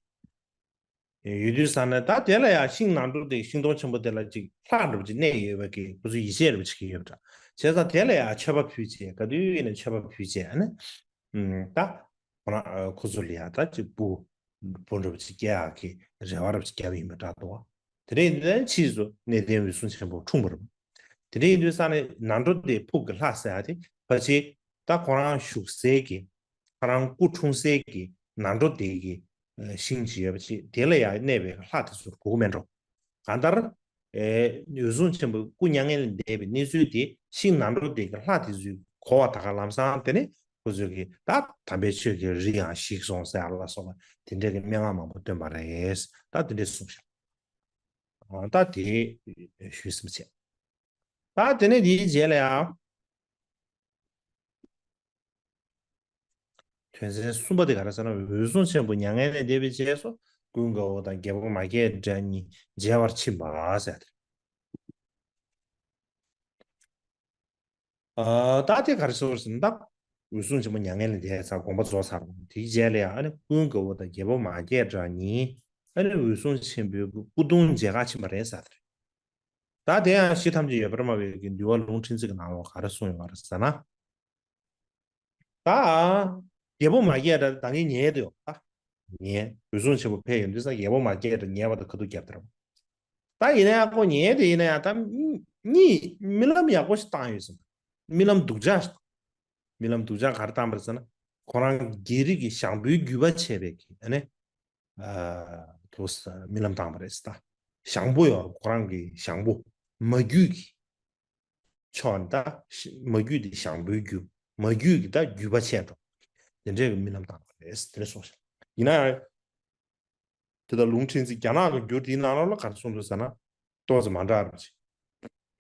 ཡོད་དུས་ཙང་ནས་ད་དེ་ལ་ཡང་ཤིང་ནཱ་རོ་དྷའི་ཤིང་སྡོང་ཆེན་པོ་དེ་ལ་ཅིག་ལྷ་འདྲ་པོ་ཅིག་གནས་ཡོད་པའི་གི་ཁོ་ཚོས་ཡིད་ཆེས་འདྲ་པོ་ཅིག་ཡོད་པ་འདྲ། བྱས་ཙང་དེ་ལ་ཡང་མཆོད་པ་ཕུལ་བྱས། ག་དུས་ཡིན་ནའི་མཆོད་པ་ཕུལ་བྱས་ཨ་ནི། ད་ཁོ་རང་ཁོ་ཚོ་ལ་ཡང་ད་ཅིག་སྤུ་སྤུ་འདྲ་པོ་ཅིག་སྐྱེ་ཡག་གི་རེ་བ་འདྲ་པོ་ཅིག་བརྒྱབ་ཡིན་པ་འདྲ་འདུག་དེ་འདྲ་ཡིན་དུས་ཕྱིས་སུ་གནས་བརྟན་འོད་སྲུང་ཆེན་པོ་འཁྲུངས་པ་རེད། དེ་འདྲ་ཡིན་དུས་ཙང་ནས་ནཱ་རོ་དྷའི་ཕུག་གི་ལྷ་ཟེར་ཡ་དེ་ཕལ་ཆེར་ད་ཁོ་རང་བཞུགས་སའི་གི་ཁོ་རང་སྐུ་འཁྲུངས་སའི་གི་ནཱ་རོ་དྷའི་གི་ཤིང་ཅིག་ཡོད་པ་ཅིག་དེ་ལ་ཡང་གནས་པའི་ལྷ་དེ་ཚོར་གོ་གི་མེད་འགྲོ། གང་ལྟར། ཨེ། འོད་སྲུང་ཆེན་པོའི་སྐུ་མྱ་ངན་ལས་འདས་པའི་གནས་ཚུལ་དེ་ཤིང་ནཱ་རོ་དྷའི་གི་ལྷ་དེ་ཚོས་གོ་བ་ད་ག་ལམ་སང་དེ་ནས་ཁོ་ཚོས་གི་ད་དམ་པའི་ཆོས་ཀྱི་རིགས་ཡང་ཞིག་སོང་ཟེར་ཡ་ལ་སོགས་པ་དེ་འདྲའི་གི་སྨྲེ་སྔགས་མང་པོ་བཏོན་པ་རེད། ད་དེ་འདྲས་གསུངས་ཤག་ཨ། ད་དེ་ཞུས་ཟིན་པ་བྱས། ད་དེ་ནས་དེའི་རྗེས་ལ་ཡང་། དོན་ཚན་གསུམ་པ་དེ་ག་རེ་ཟེར་ན། འོད་སྲུང་ཆེན་པོ་མྱ་ངན་ལས་འདས་པའི་རྗེས་སུ་ཀུན་དགའ་བོ་དང་རྒྱལ་པོ་མ་སྐྱེས་དགྲ་གཉིས་མཇལ་བར་ཕྱིན་པ་ཟེར་ཏེ། ཨ། ད་དེ་ག་རེ་ཟེར་ཟེར་ན། ད་འོད་སྲུང་ཆེན་པོ་མྱ་ངན་ལས་འདས་ཚར། དགོངས་པ་རྫོགས་ཚར། དེའི་རྗེས་ལ་ཡང་ཨ་ནི་ཀུན་དགའ་བོ་དང་རྒྱལ་པོ་མ་སྐྱེས་དགྲ་གཉིས་ཨ་ནི་འོད་སྲུང་ཆེན་པོའི་སྐུ་གདུང་མཇལ་ག་ཕྱིན་པ་རེད་ཟེར་ཏེ། ད་དེ་ཡང་གཞི་ཐམས་ཅད་ཡོད་པར་སྨྲ་བའི་གི་འདུལ་བ་ལུང་ཕྲན་ཚེགས་ཀྱི་ནང་ལོགས་ག་རེ་གསུངས་ཡོད་པ་རེད་ཟེར་ན། ད། རྒྱལ་པོ་མ་སྐྱེས་དགྲ་ད་ངས་ཉལ་དུ་ཡོད་ད། ཉལ། འོད་སྲུང་ཆེན་པོ་ཕེབས་ཡོང་དུས་ཙང་རྒྱལ་པོ་མ་སྐྱེས་དགྲ་ཉལ་བ་དང་ཁ་ཐུག་རྒྱབ་དེ་རེད། ད་ཡིན་ན་ཡང་ཁོ་ཉལ་དེ་ཡིན་ན་ཡང་ད་གཉིས་རྨི་ལམ་ཡག་པོ་ཞིག་བཏང་ཡོད་ཟེར། རྨི་ལམ་སྡུག་ཅག་ཞིག་རྨི་ལམ་སྡུག་ཅག་ག་རེ་བཏང་པ་རེད་ཟེར་ན། ཁོ་རང་རྒྱལ་རིགས་ཀྱི་ཞང་པོའི་རྒྱུད་པ་ཆད་པའི་གི་ཨ་ནི། ཨ། ཐུགས་རྨི་ལམ་བཏང་པ་རེད་ཟེར་ད། ཞང་པོ་ཡོད་རེད། ཁོ་རང་གི་ཞང་པོ། མ་རྒྱུད་ཀྱི། ཕྱོགས་ནས་ད་མ་རྒྱུད་དེ་ཞང་པོའི་རྒྱུད། མ་རྒྱུད་ཀྱི་ད་རྒྱུད་པ་ཆད་འགྲོ། དེ་འདྲའི་གི་རྨི་ལམ་བཏང་བ་རེད་དེ་འདྲ་གསུངས་ཤག་ཡིན་ན་ཡང་། དེ་ལྟར་ལུང་ཕྲན་ཚེགས་རྒྱ་ནག་གི་འགྱུར་དེའི་ནང་ལོགས་ལ་ག་རེ་གསུངས་འདུག་ཟེར་ན། ཏོག་ཙམ་མ་འདྲ་བ་ཅིག་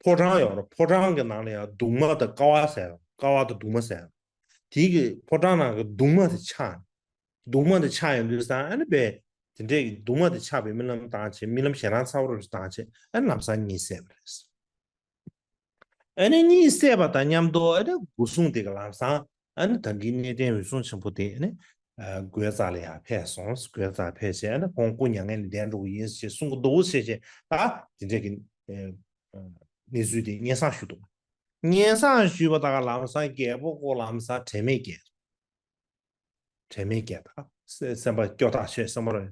ཕོ་བྲང་ཡོད་རེད། ཕོ་བྲང་གི་ནང་ལ་ཡང་གདུང་མ་དང་ཀ་བ་ཟེར་ཡོད། ཀ་བ་དང་གདུང་མ་ཟེར་ཡོད། དེའི་གི་ཕོ་བྲང་ནང་གི་གདུང་མ་དེ་ཆག་གདུང་མ་དེ་ཆག་ཡོང་དུས་ཙང་ཨ་ནི་པས་དེ་འདྲས་ཀྱི་གདུང་མ་དེ་ཆག་པའི་རྨི་ལམ་བཏང་བྱས། རྨི་ལམ་ཞེ་སྡང་ཚ་པོ་རུ་བཏང་བྱས་ཨ་ནི་ལམ་སང་གཉིད་སད་པ་རེད། ཨ་ནི་གཉིད་སད་པ་དང་མཉམ་དུ་ཨ་ནི་སྒོ་སྲུང་དེ་གི་ལམ་སང་ཨ་ནི་ད་གིན་གནས་བརྟན་འོད་སྲུང་ཆེན་པོ་དེ་ཨ་ནི་སྒོའི་རྩ་ལ་ཡར་ཕེབས་སོང་། སྒོའི་རྩར་ཕེབས་བྱས་ཨ་ནི་ཁོང་སྐུ་མྱ་ངན་ལས་འདས་འགྲོ་གི་ཡིན་ཞེས་གསུང་གི་འདུག་ཟེར་བྱས་ད་དེ་འདྲས་ཀྱི་གནས་ཚུལ་དེ་སྙན་སེང་ཞུས་འདུག་སྙན་སེང་ཞུས་པ་དང་ལམ་སང་རྒྱལ་པོ་ཁོ་ལམ་སང་དྲན་མེད་བརྒྱལ། དྲན་མེད་བརྒྱལ་ད། སེ་སེམས་པ་སྐྱོ་ཐག་ཆོད། སེམས་པ་རུ་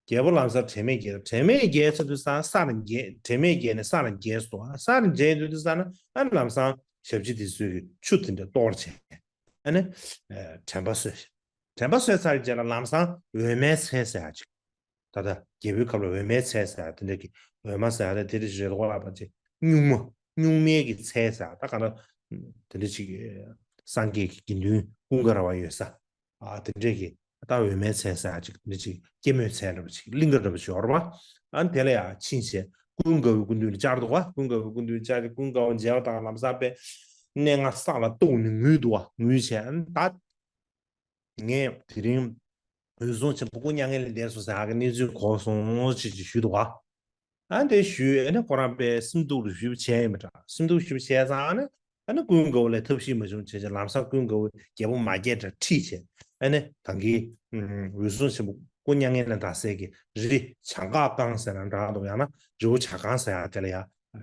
རྒྱལ་པོ་ལམ་སང་དྲན་མེད་བརྒྱལ། དྲན་མེད་བརྒྱལ་ཚར་དུས་ཙང་ས་ལ་འགྱེལ། དྲན་མེད་བརྒྱལ་ནས་ས་ལ་འགྱེལ་སོང་། ས་ལ་འགྱེལ་དུས་ཙང་ན་ཨ་ནི་ལམ་སང་ཞབས་ཕྱི་དེ་ཚོས་ཀྱི་ཆུ་དེ་འདྲ་གཏོར་བྱས། ཨ་ནི་དྲན་པ་གསོས། དྲན་པ་གསོས་ཚར་རྗེས་ལ་ལམ་སང་འོད་མའི་ཚལ་ཟེར་ཡ་ཅིག་ད་ལྟ་རྒྱལ་པོའི་ཁབ་ལ་འོད་མའི་ཚལ་ཟེར་ཡ་དེ་འདྲ་གི། འོད་མ་ཟེར་ཡ་དེ་དེ་རེད་དོ། ལ་པ་ཅིག་སྨྱུག་མ། སྨྱུག་མའི་གི་ཚལ་ཟེར་ཡ་ད་ག་ན་དེ་འདྲ་ཅིག་སངས་རྒྱས་ཀྱི་དགེ་འདུན་ཀུན་དགའ་ར་བ་ཡོད་ས། ཨ་དེ་འདྲས་ཀྱི་ད་འོད་མའི་ཚལ་ཟེར་ཡ་ཅིག་དེ་འདྲ་ཅིག་སྐྱེད་མོས་ཚལ་འདྲ་བ་ཅིག་གླིང་ག་འདྲ་བ་ཅིག་ཡོད་རེད་པ། ཨ་དེ་ལ་ཡང་ཕྱིན་བྱས་ཀུན་དགའ་བོའི་སྐུ་མདུན་ལ་བཅར་འདུག་པ། ཀུན་དགའ་བོའི་སྐུ་མདུན་ལ་བཅར་ཏེ་ཀུན་དགའ་བོ་མཇལ་བ་དང་ལམ་སང་པས་སྣ་ལྔ་ས་ལ་གཏུགས་ནས་ངུས་འདུག་པ། ངུས་བྱས་ཨ་ད་ངས་དེ་རིང་འོད་སྲུང་ཆེན་པོ་སྐུ་མྱ་ངན་ལས་འདས་སོང་ཟེར་ཡ་གི་གནས་ཚུལ་གོ་སོང་ཅེས་ཅིག་ཞུས་འདུག་པ། ཨ་དེ་ཞུས་ཨ་ནི་ཁོ་རང་པས་སེམས་སྡུག་རུ་ཞེ་པོ་བྱས་མི་འདྲ། སེམས་སྡུག་ཞེ་པོ་བྱས་ཙང་ཨ་ནི་ཨ་ནི་ཀུན་དགའ་བོ་ལ་ཐབས་ཤེས་མ་བྱུང་བྱས་བྱས་ལམ་སང་ཀུན་དགའ་བོ་རྒྱལ་པོ་མ་སྐྱེས་དགྲ་ཁྲིད་བྱས་ཨ་ནི་ད་གིན་འོད་སྲུང་ཆེན་པོ་སྐུ་མྱ་ངན་ལས་འདས་སའི་གི་རི་བྱ་འགག་རྐང་ཟེར་ན་འདྲ་འདུག་ཡང་ན་རི་བོ་བྱ་རྐང་ཟེར་ཡ་དེ་ལ་ཡ་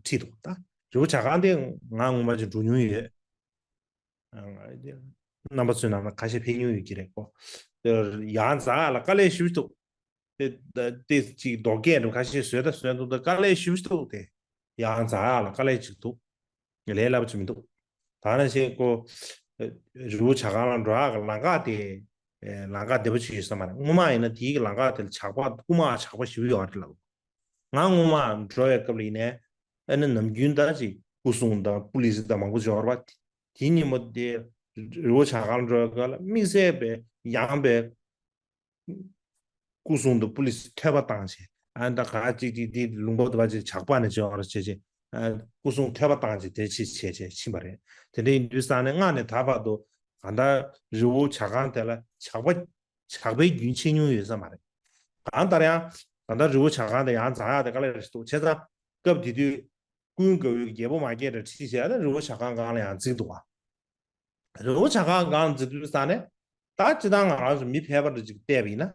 ཁྲིད་འདུག་ད་རི་བོ་བྱ་རྐང་དེ་ང་སྔོན་མ་ཅིག་འགྲོ་མྱོང་ཡོད། རྣམ་པ་ཚོའི་ནང་ན་ཁ་ཤས་ཕེབས་མྱོང་ཡོད་ཀྱི་རེད་ཀོ། དེར་ཡང་འཛག་ཡག་ལ་དཀའ་ལས་ཞེ་པོ་འདུག་དེ་དེ་ཅིག་རྡོ་སྐས་འདྲ་ཁ་ཤས་བཟོས་ད་བཟོས་འདུག་ད་དཀའ་ལས་ཞེ་པོ་འདུག་དེ་ཡང་འཛག་ཡག་ལ་དཀའ་ལས་ཅིག་འདུག་ལས་སླ་པོ་ཅིག་མི་འདུག་ད་ནང་བཞིན་ཀོ། རི་བོ་བྱ་རྐང་ལ་འགྲོ་ཡག་གི་ལམ་ཁ་དེ་ལམ་ཁ་བདེ་པོ་ཅིག་ཡོད་ས་མ་རེད། སྔོན་མ་ཡིན་ན་དེའི་གི་ལམ་ཁ་དེ་ལ་ཇག་པ་རྐུ་མ་ཇག་པ་ཞེ་པོ་ཡོད་རེད་ལབ། ང་སྔོན་མ་འགྲོ་བའི་སྐབས་ལ་ཡིན་ནའི་ཨ་ནི་ནམ་རྒྱུན་ད་ཅིག་སྐུ་སྲུང་དང་པུ་ལི་སི་དང་མང་པོ་འབྱོར་བ། དེ་ཉིན་མོ་དེ་རི་བོ་བྱ་རྐང་འགྲོ་བའི་སྐབས་ལ་དམིགས་བསལ་པའི་ཡང་པའི་སྐུ་སྲུང་དང་པུ་ལི་སི་ཐོལ་པ་བཏང་བྱས་ཨ་ནི་ད་ག་ཅིག་ཅིག་དེ་ལུང་པ་དུ་བ་ཅིག་ཇག་པ་ནས་འབྱོར་བ་བྱས་བྱས་སྐུ་སྲུང་ཐོལ་པ་བཏང་བྱས་དེ་ཅིག་བྱས་བྱས་ཕྱིན་པ་རེད། དེ་འདྲ་ཡིན་དུས་ཙང་ནས་སྔ་ནས་ད་བར་དུ་གང་ལྟར་རི་བོ་བྱ་རྐང་དེ་ལ་ཇག་པ་ཇག་པའི་རྒྱུན་ཆད་མྱོང་ཡོད་ས་མ་རེད། གང་ལྟར་ཡང་ད་ལྟ་རི་བོ་བྱ་རྐང་དེ་ཡང་འཛག་ཡག་དེ་དཀའ་ལས་རེད་འདུག་བྱས་ཙང་སྐབས་དེ་དུས་ཀུན་དགའ་བོས་རྒྱལ་པོ་མ་སྐྱེས་དགྲ་ཁྲིད་བྱས་ཨ་ནི་རི་བོ་བྱ་རྐང་སྒང་ལ་ཡང་འཛེགས་འདུག་པ། རི་བོ་བྱ་རྐང་སྒང་འཛེགས་དུས་ཙང་ནས་ད་སྤྱིར་བཏང་ང་རང་ཚོ་མི་ཕལ་པ་འདྲ་ཅིག་བལྟས་པ་ཡིན་ན་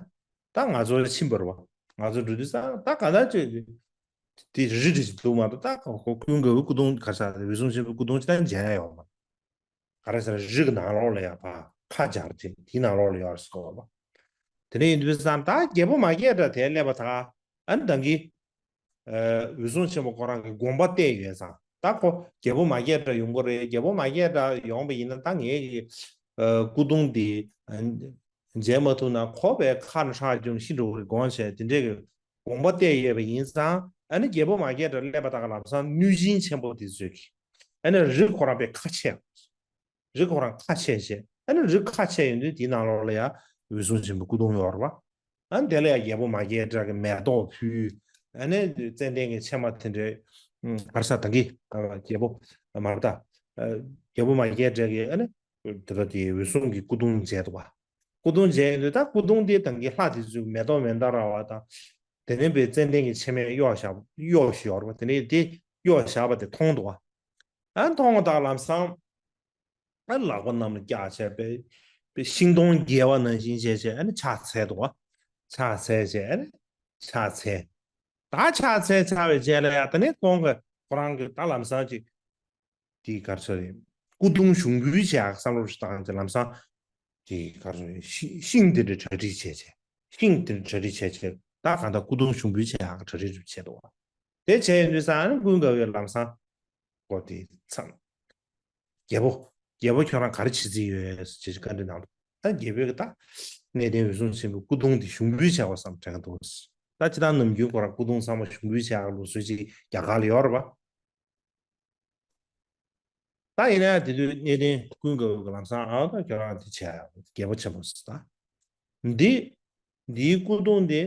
ད་ང་ཚོ་ཕྱིན་པ་རེད་པ། ང་ཚོ་འགྲོ་དུས་ཙང་ད་ག་ད་ཅིག་དེ་རི་འདྲ་ཅིག་འདུག་མ་གཏོགས་ད་ཁོ་ཀུན་དགའ་བོའི་སྐུ་གདུང་ག་ས་འོད་སྲུང་ཆེན་པོའི་སྐུ་གདུང་ཅིག་ད་མཇལ་ཡག་ཡོད་མ་རེད། ག་རེ་ཟེར་ན་རི་གི་ནང་ལོགས་ལ་ཡ་ཕར་ཁ་སྦྱར་བྱས་དེའི་ནང་ལོགས་ལ་ཡོད་རེད་ཟེར་གོ་བ། དེ་ནས་ཡིན་དུས་ཙང་ད་རྒྱལ་པོ་མ་སྐྱེས་དགྲ་དེ་སླེབས་པ་ད་ཨ་ནི་ད་གིན་འོད་སྲུང་ཆེན་པོ་ཁོ་རང་གི་དགོངས་པ་གཏད་ཡོད་ཙང་ད་ཁོ་རྒྱལ་པོ་མ་སྐྱེས་དགྲ་ཡོང་གི་རེད། རྒྱལ་པོ་མ་སྐྱེས་དགྲ་ཡོང་བ་ཡིན་ན་ད་ངའི་གི་སྐུ་གདུང་འདི་མཇལ་མ་ཐུབ་ན་ཁོ་པའི་ཁ་ན་ཁྲག་སྐྱུག་ཤི་འགྲོ་གི་རེད་དགོངས་བྱས་དེ་འདྲས་ཀྱི་དགོངས་པ་གཏད་ཡོད་པ་ཡིན་ཙང་ཨ་ནི་རྒྱལ་པོ་མ་སྐྱེས་དགྲ་སླེབས་པ་ད་ག་ལམ་སང་གནོད་སྦྱིན་ཆེན་པོ་དེ་ཚོས་ཀྱིས་ཨ་ནི་རི་ཁོ་རང་པའི་ཁ་ཕྱེ། རི་ཁོ་རང་ཁ་ཕྱེ་བྱས་ཨ་ནི་རི་ཁ་ཕྱེ་ཡོང་དུས་དེའི་ནང་ལོགས་ལ་ཡ་འོད་སྲུང་ཆེན་པོའི་སྐུ་གདུང་ཡོད་རེད་པ། ཨ་ནི་དེ་ལ་ཡ་རྒྱལ་པོ་མ་སྐྱེས་དགྲ་གི་མེ་ཏོག་ཕུལ། ཨ་ནི་ཙན་དན་གྱི་ཕྱེ་མ་དེ་འདྲའི་གར་ས་དང་གི་རྒྱལ་པོ་མ་ད་རྒྱལ་པོ་མ་སྐྱེས་དགྲ་གི་ཨ་ནི་དེ་ད་དེ་འོད་སྲུང་གི་སྐུ་གདུང་མཇལ་འདུག་པ། སྐུ་གདུང་མཇལ་ཡོང་དུས་ད་སྐུ་གདུང་དེ་དང་གི་ལྷ་དེ་ཚོས་མེ་ཏོག་མན་དཱ་ར་བ་དང་དེ་ནས་པའི་ཙན་དན་གྱི་ཕྱེ་མས་གཡོགས་བཞག་གཡོགས་བཞག་ཡོད་རེད་པ། དེ་ནས་དེ་གཡོགས་བཞག་པ་དེ་མཐོང་འདུག་པ། ཨ་མཐོང་བ་དང་ལམ་སང་ཨ་ལག་པ་གནམ་ལ་བཀྱགས་བྱས་པའི་པའི་ཤིང་སྡོང་རྒྱས་པ་ནང་བཞིན་བྱས་བྱས་ཨ་ནི་ཕྱག་འཚལ་འདུག་པ། ཕྱག་འཚལ་བྱས་ཨ་ནི་ཕྱག་འཚལ། ད་ཕྱག་འཚལ་ཚར་བའི་རྗེས་ལ་ཡ་ད་ནི་ཁོང་གི་ཁོ་རང་གི་ད་ལམ་སང་ཅིག་དེ་གར་ཚོ་རེད། སྐུ་གདུང་ཞུགས་འབུལ་བྱེད་ཡག་བསམ་བློ་ཞིག་བཏང་རྗེས་ལམ་སང་དེ་གར་ཚོ་རེད། ཤི་ཤིང་དེ་འདྲ་གྲ་སྒྲིག་བྱས་བྱས་ཤིང་དེ་འདྲ་གྲ་སྒྲིག་བྱས་བྱས་ད་གང་ལྟར་སྐུ་གདུང་ཞུགས་འབུལ་བྱེད་ཡག་གྲ་སྒྲིག་བྱས་འདུག་པ། དེ་བྱས་ཡོང་དུས་ཙང་ཨ་ནི་ཀུན་དགའ་བོས་ལམ་སང་ཀོ་དེ་ཚང་། རྒྱལ་པོ། རྒྱལ་པོ་ཁྱོད་རང་ག་རེ་བྱེད་རྩིས་ཡོད་ཅེས་བཀའ་འདྲི་གནང་འདུག་ད་རྒྱལ་པོས་ད་གནས་བརྟན་འོད་སྲུང་ཆེན་པོའི་སྐུ་གདུང་དེ་ཞུགས་འབུལ་བྱ་བ་བསམ་དྲན་གི་འདུག་ད་སྤྱིར་བཏང་ནམ་རྒྱུན་ཁོ་རང་སྐུ་གདུང་ཚང་མ་ཞུགས་འབུལ་བྱ་ཡག་ལུགས་སྲོལ་ཅིག་རྒྱ་གར་ལ་ཡོད་རེད་པ། ད་ཡིན་ན་ཡང་དེ་དུས་གནས་བརྟན་ཀུན་དགའ་བོ་གི་ལམ་སང་ཨ་ད་ཁྱོད་རང་དེ་བྱས་ཡག་རྒྱལ་པོ་ཆེན་པོ་ཟེར་ད། འདི། འདིའི་སྐུ་གདུང་དེ་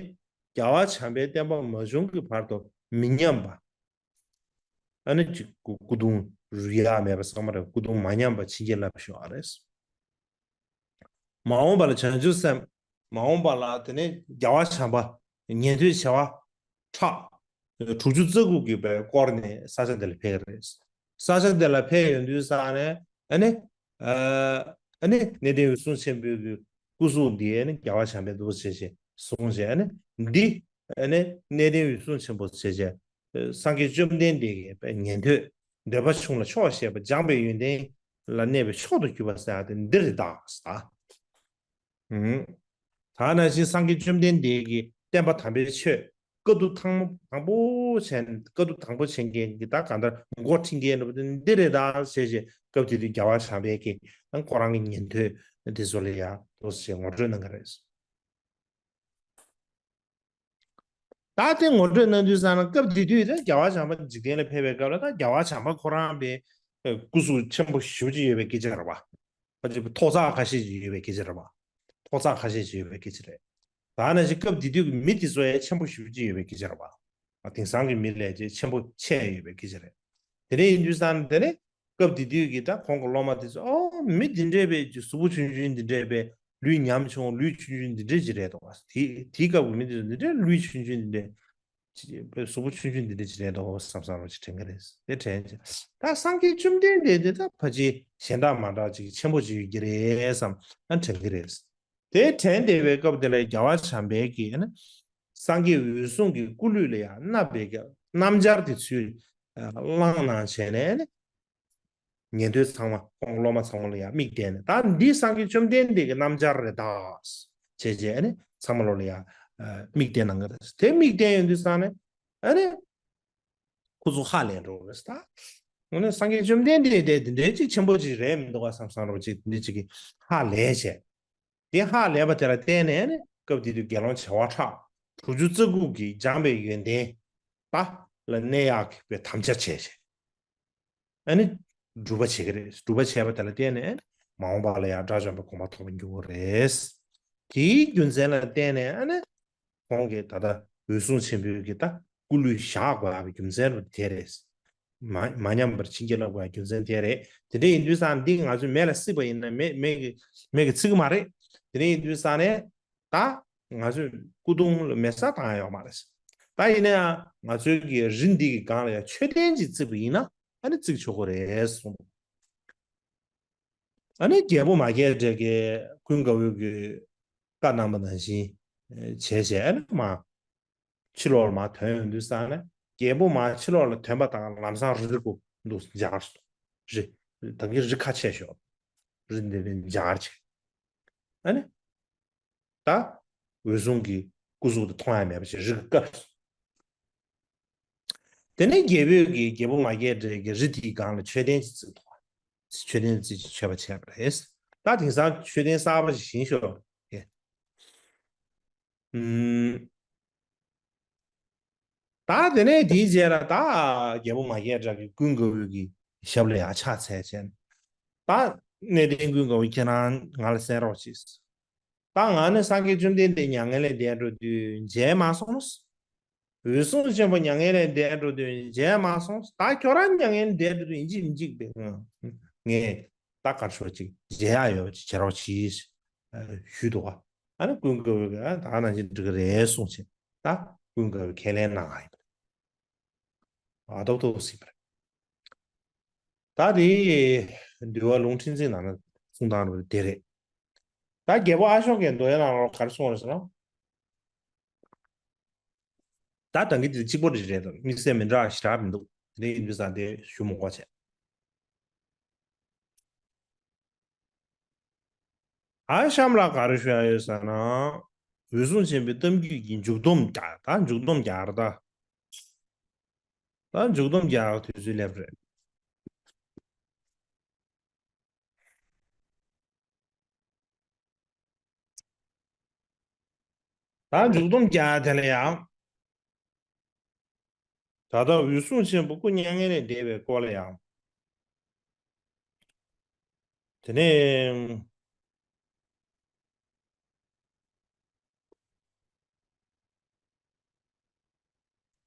རྒྱལ་བ་བྱམས་པའི་བསྟན་པ་མ་བྱུང་གི་བར་དུ་མི་ཉམས་པ། ཨ་ནི་ཅིག་སྐུ་སྐུ་གདུང་རུལ་ཡག་མེད་པ་ཚང་མ་རེད། སྐུ་གདུང་མ་ཉམས་པ་བྱིན་གྱིས་བརླབས་ཤོག་ཨ་རེད། མ་འོངས་པ་ལ་བྱང་ཆུབ་སེམས། མ་འོངས་པ་ལ་དེ་ནས་རྒྱལ་བ་བྱམས་པ་ཉན་ཐོས་བྱེ་བ་ཕྲག་དྲུག་ཅུ་རྩ་དགུ་གིས་པའི་བསྐོར་ནས་ས་ཆ་འདི་ལ་ཕེབས་ཀྱི་རེད། ས་ཆ་འདི་ལ་ཕེབས་ཡོང་དུས་ཙང་ནས་ཨ་ནི་ཨ་ནི་གནས་བརྟན་འོད་སྲུང་ཆེན་པོའི་གི་སྐུ་གཟུགས་འདི་ཨ་ནི་རྒྱལ་བ་བྱམས་པས་འདུག་བྱས་བྱས་གསུངས་བྱས་ཨ་ནི་འདི་ཨ་ནི་གནས་བརྟན་འོད་སྲུང་ཆེན་པོ་བྱས་བྱས། སངས་རྒྱས་བཅོམ་ལྡན་འདས་ཀྱིས་ཉན་ཐོས་འདོད་པ་ཆུང་ལ་ཆོག་ཤེས་པ་སྦྱངས་པའི་ཡོན་ཏན་ལ་གནས་པའི་མཆོག་ཏུ་གྱུར་པ་ཟེར་ཡག་དེ་འདི་རེད་ད་ཟེར། ད་ནང་བཞིན་སངས་རྒྱས་བཅོམ་ལྡན་འདས་ཀྱིས་ བསྟན་པ་དམ་པའི་ཆོས་དཀའ་སྡུག་དང་དང་པོ་བྱས་དཀའ་སྡུག་དང་པོ་བྱེད་མཁན་གྱི་ད་གང་ལྟར་འགོ་ཁྲིད་མཁན་འདི་རེད་ད་ཟེར་བྱས་སྐབས་དེ་དུས་རྒྱལ་བ་བྱམས་པའི་གི་ཁོ་རང་གི་ཉན་ཐོས་དེ་ཚོ་ལ་ཡང་འདུག་སེ་ངོ་སྤྲོད་གནང་གི་རེད། ད་དེ་ངོ་སྤྲོད་གནང་དུས་ཙང་ན་སྐབས་དེ་དུས་ད་རྒྱལ་བ་བྱམས་པ་འཇིག་རྟེན་ལ་ཕེབས་པའི་སྐབས་ལ་ད་རྒྱལ་བ་བྱམས་པ་ཁོ་རང་པའི་སྐུ་གཟུགས་ཆེན་པོ་ཞེ་པོ་ཅིག་ཡོད་པའི་སྐད་ཆ་རེད་པ། ཕལ་ཆེར་ཐོག་བརྩེགས་ཁ་ཤས་ཅིག་ཡོད་པའི་སྐད་ཆ་རེད་པ། ཐོག་བརྩེགས་ཁ་ཤས་ཅིག་ཡོད་པའི་སྐད་ཆ་རེད། ད་ནང་བཞིན་སྐབས་དེ་དུས་ཀྱི་མི་དེ་ཚོ་ཡང་ཆེན་པོ་ཞེ་པོ་ཅིག་ཡོད་པའི་སྐད་ཆ་རེད་པ། དེང་སང་གི་མི་ལས་ཆེ་ཆེན་པོ་ཆེ་ཡོད་པའི་སྐད་ཆ་རེད། དེ་འདྲ་ཡིན་དུས་ཙང་ནས་དེ་ནས་སྐབས་དེ་དུས་ཀྱི་ད་ཁོང་གི་སློབ་མ་དེ་ཚོ་ཨོ་མི་འདི་འདྲས་པའི་གཟུགས་པོ་ཆུང་ཆུང་འདི་འདྲས་པའི་ལུས་ཉམ་ཆུང་ལུས་ཆུང་ཆུང་འདི་འདྲས་ཅིག་རེད་འདུག་བ། དེ་དེའི་སྐབས་ཀྱི་མི་དེ་ཚོ་འདི་འདྲས་ལུས་ཆུང་ཆུང་འདི་འདྲས་ཅིག་གཟུགས་པོ་ཆུང་ཆུང་འདི་འདྲས་ཅིག་རེད་འདུག་བསམ་བསམ་རོགས་ཅིག་དྲན་གི་རེད། དེ་དྲན་ཅིག་ད་སངས་རྒྱས་བཅོམ་ལྡན་འདས་དེ་ད་ཕལ་ཆེར་གཞན་དག་མ་འདྲ་ཅིག་ཆེན་པོ་ཅིག་ཡོད་ཀྱི་རེད་བསམ་ཨ་དྲན་གི་རེད། དེ་དྲན་བསྡད་པའི་སྐབས་དེ་ལ་རྒྱལ་བ་བྱམས་པའི་གི་ནི་སངས་རྒྱས་འོད་སྲུང་གི་སྐུ་ལུས་ལ་ཡང་བསྣམས་པའི་གི་སྣམ་སྦྱར་དེ་ཚུར་བླངས་གནང་བྱས་ནས་ནི་ཉན་ཐོས་ཚང་མ་ཁོང་སློབ་མ་ཚང་མ་ལ་ཡང་མིག་བསྟན་ནས་ད་འདི་སངས་རྒྱས་བཅོམ་ལྡན་འདས་ཀྱི་སྣམ་སྦྱར་རེད་ད་བྱས་བྱས་ནི་ཚང་མ་ལོ་ལ་ཡང་མིག་བསྟན་གནང་གི་རེད། དེ་མིག་བསྟན་ཡོང་དུས་ཙང་ནས་ཨ་ནི་ཁོ་ཚོ་ཧ་ལས་འགྲོ་གི་རེད་ད། འོ་ན་སངས་རྒྱས་བཅོམ་ལྡན་འདས་དེ་འདི་འདྲའི་ཅིག་ཆེན་པོ་ཅིག་རེད་མི་འདུག་ག་བསམ་བསམ་རོགས་ཅིག་འདི་ཅིག་གི་ཧ་ལས་བྱས། དེ་ཧ་ལས་པ་དེ་ལ་བརྟེན་ནས་ནི་སྐབས་དེ་དུས་དགེ་སློང་བྱེ་བ་ཕྲག་དྲུག་ཅུ་རྩ་དགུ་གིས་སྦྱངས་པའི་ཡོན་ཏན་ད་ལ་གནས་ཡག་གི་དམ་བཅའ་བྱས་བྱས། ཨ་ནི་སྒྲུབ་པ་བྱེད་ཀྱི་རེད། སྒྲུབ་པ་བྱས་པ་དེ་ལ་བརྟེན་ནས་མ་འོངས་པ་ལ་ཡང་དགྲ་བཅོམ་པའི་གོ་འཕང་ཐོབ་པར་འགྱུར་བ་རེད། དེའི་རྒྱུ་མཚན་ལ་བརྟེན་ནས་ཨ་ནི་ཁོང་གིས་ད་ལྟ་འོད་སྲུང་ཆེན་པོའི་གི་ད་སྐུ་ལུས་བཞག་དགོས་པའི་རྒྱུ་མཚན་རུ་དེ་རེད། མ་མ་ཉམས་པར་བྱིན་གྱིས་བརླབ་དགོས་པའི་རྒྱུ་མཚན་དེ་རེད། དེ་འདྲ་ཡིན་དུས་ཙང་འདི་ང་ཚོས་མེ་ལ་བསྲེགས་པ་ཡིན་ན་མེ་མེ་གི་མེ་གི་ཚིག་གི་མ་རེད། དེ་འདྲ་ཡིན་དུས་ཙང་ནས་ད་ང་ཚོས་སྐུ་གདུང་ལ་མེ་བསྲེགས་བཏང་ཡ་ཡོད་མ་རེད། ད་ཡིན་ན་ཡང་ང་ཚོའི་གི་རི་འདི་གི་སྒང་ལ་ཡང་མཆོད་རྟེན་ཅིག་བརྩིགས་པ་ཡིན་ན་ཨ་ནི་བརྩིགས་ཆོག་གི་རེད་གསུངས། ཨ་ནི་རྒྱལ་པོ་མ་སྐྱེས་དགྲ་གིས་ཀུན་དགའ་བོའི་གི་བཀའ་གནང་བ་ནང་བཞིན་བྱས་བྱས་ཨ་ནི་མ་ཕྱི་ལོགས་ལ་མ་ཐོན་ཡོང་དུས་ཙང་ནས་རྒྱལ་པོ་མ་ཕྱི་ལོགས་ལ་ཐོན་པ་དང་ལམ་སང་རི་རི་ཀོ་འདུག་འཇགས་སོང་། རི་ད་གིན་རི་ཁ་ཕྱེ་ཤོག་རི་འདི་ནི་འཇགས་བྱས། ཨ་ནི་ད་འོད་སྲུང་གི་སྐུ་གཟུགས་དེ་མཐོང་ཡ་མེད་པ་ཞིག་རི་ཀ་བཀབ་སོང་། དེ་ནས་རྒྱལ་པོས་ཀྱི་རྒྱལ་པོ་མ་སྐྱེས་དགྲ་གི་རི་དེའི་སྒང་ལ་མཆོད་རྟེན་ཅིག་བརྩིགས་འདུག་མཆོད་རྟེན་བརྩིགས་ཀྱི་མཆོད་པ་བྱས་པ་རེད། ད་དེང་སང་མཆོད་རྟེན་གསར་པ་ཞིག་བཞེངས་ཤོག་ཨེ། ཨུམ། ད་དེ་ནས་དེའི་རྗེས་ལ་ད་རྒྱལ་པོ་མ་སྐྱེས་དགྲ་གི་ཀུན་དགའ་བོའི་གི་ཞབས་ལ་ཡར་ཕྱག་འཚལ་བྱས་ནས། ད་གནས་བརྟན་ཀུན་དགའ་བོ་ཁྱེད་རང་ང་ལ་གསན་རོགས་གྱིས། ད་ང་ནི་སངས་རྒྱས་བཅོམ་ལྡན་འདས་མྱ་ངན་ལས་འདས་འགྲོ་དུས་མཇལ་མ་སོང་། འོད་སྲུང་ཆེན་པོ་མྱ་ངན་ལས་འདས་འགྲོ་དུས་མཇལ་མ་སོང་། ད་ཁྱོད་རང་མྱ་ངན་ལས་འདས་འགྲོ་དུས་ཡིན་གཅིག་མིན་གཅིག་པས་ངས་ད་གར་ཤོག་ཅིག་མཇལ་ཡ་ཡོད་པ་ཅིག་བྱེད་རོགས་གྱིས་ཞུས་འདུག་ག་ཨ་ནི་ཀུན་དགའ་བོས་ད་ནང་བཞིན་འགྲིག་གི་རེད་གསུངས་བྱས་ད་ཀུན་དགའ་བོས་ཁས་ལེན་གནང་ཡིན་པ་རེད། ཨ་ཏོག་ཏོག་ཟིན་པ་རེད། ད་དེ་འདུལ་བ་ལུང་ཁྲིད་འཛིན་ནང་ན་གསུང་སྟངས་རེད་དེ་རེད། ད་རྒྱལ་པོ་ཨ་ཤོ་ཀའི་མདོའི་ནང་ལ་ག་རེ་གསུངས་རེད་ཟེར་ན། ད་ད་གིན་དེ་གཅིག་པོ་རེད་རེད་དམིགས་བསལ་མི་འདྲ་ཞེ་དྲག་མི་འདུག་དེ་ཡིན་དུས་ཙང་དེ་ཞུ་མི་དགོས་བྱས། ཨ་གཤམ་ལ་ག་རེ་ཞུ་ཡ་ཡོད་ཟེར་ན། འོད་སྲུང་ཆེན་པོའི་གཏམ་རྒྱུད་ཀྱི་མཇུག་སྡོམ་རྒྱག་ད་མཇུག་སྡོམ་རྒྱག་རེད་ད། ད་མཇུག་སྡོམ་རྒྱག་དུས་ཚོད་སླེབས་རེད། ད་མཇུག་སྡོམ་རྒྱག་དེ་ལ་ཡང་། ད་ལྟ་འོད་སྲུང་ཆེན་པོ་སྐུ་མྱ་ངན་ལས་འདས་པའི་སྐོར་ལ་ཡང་། དེ་ནས།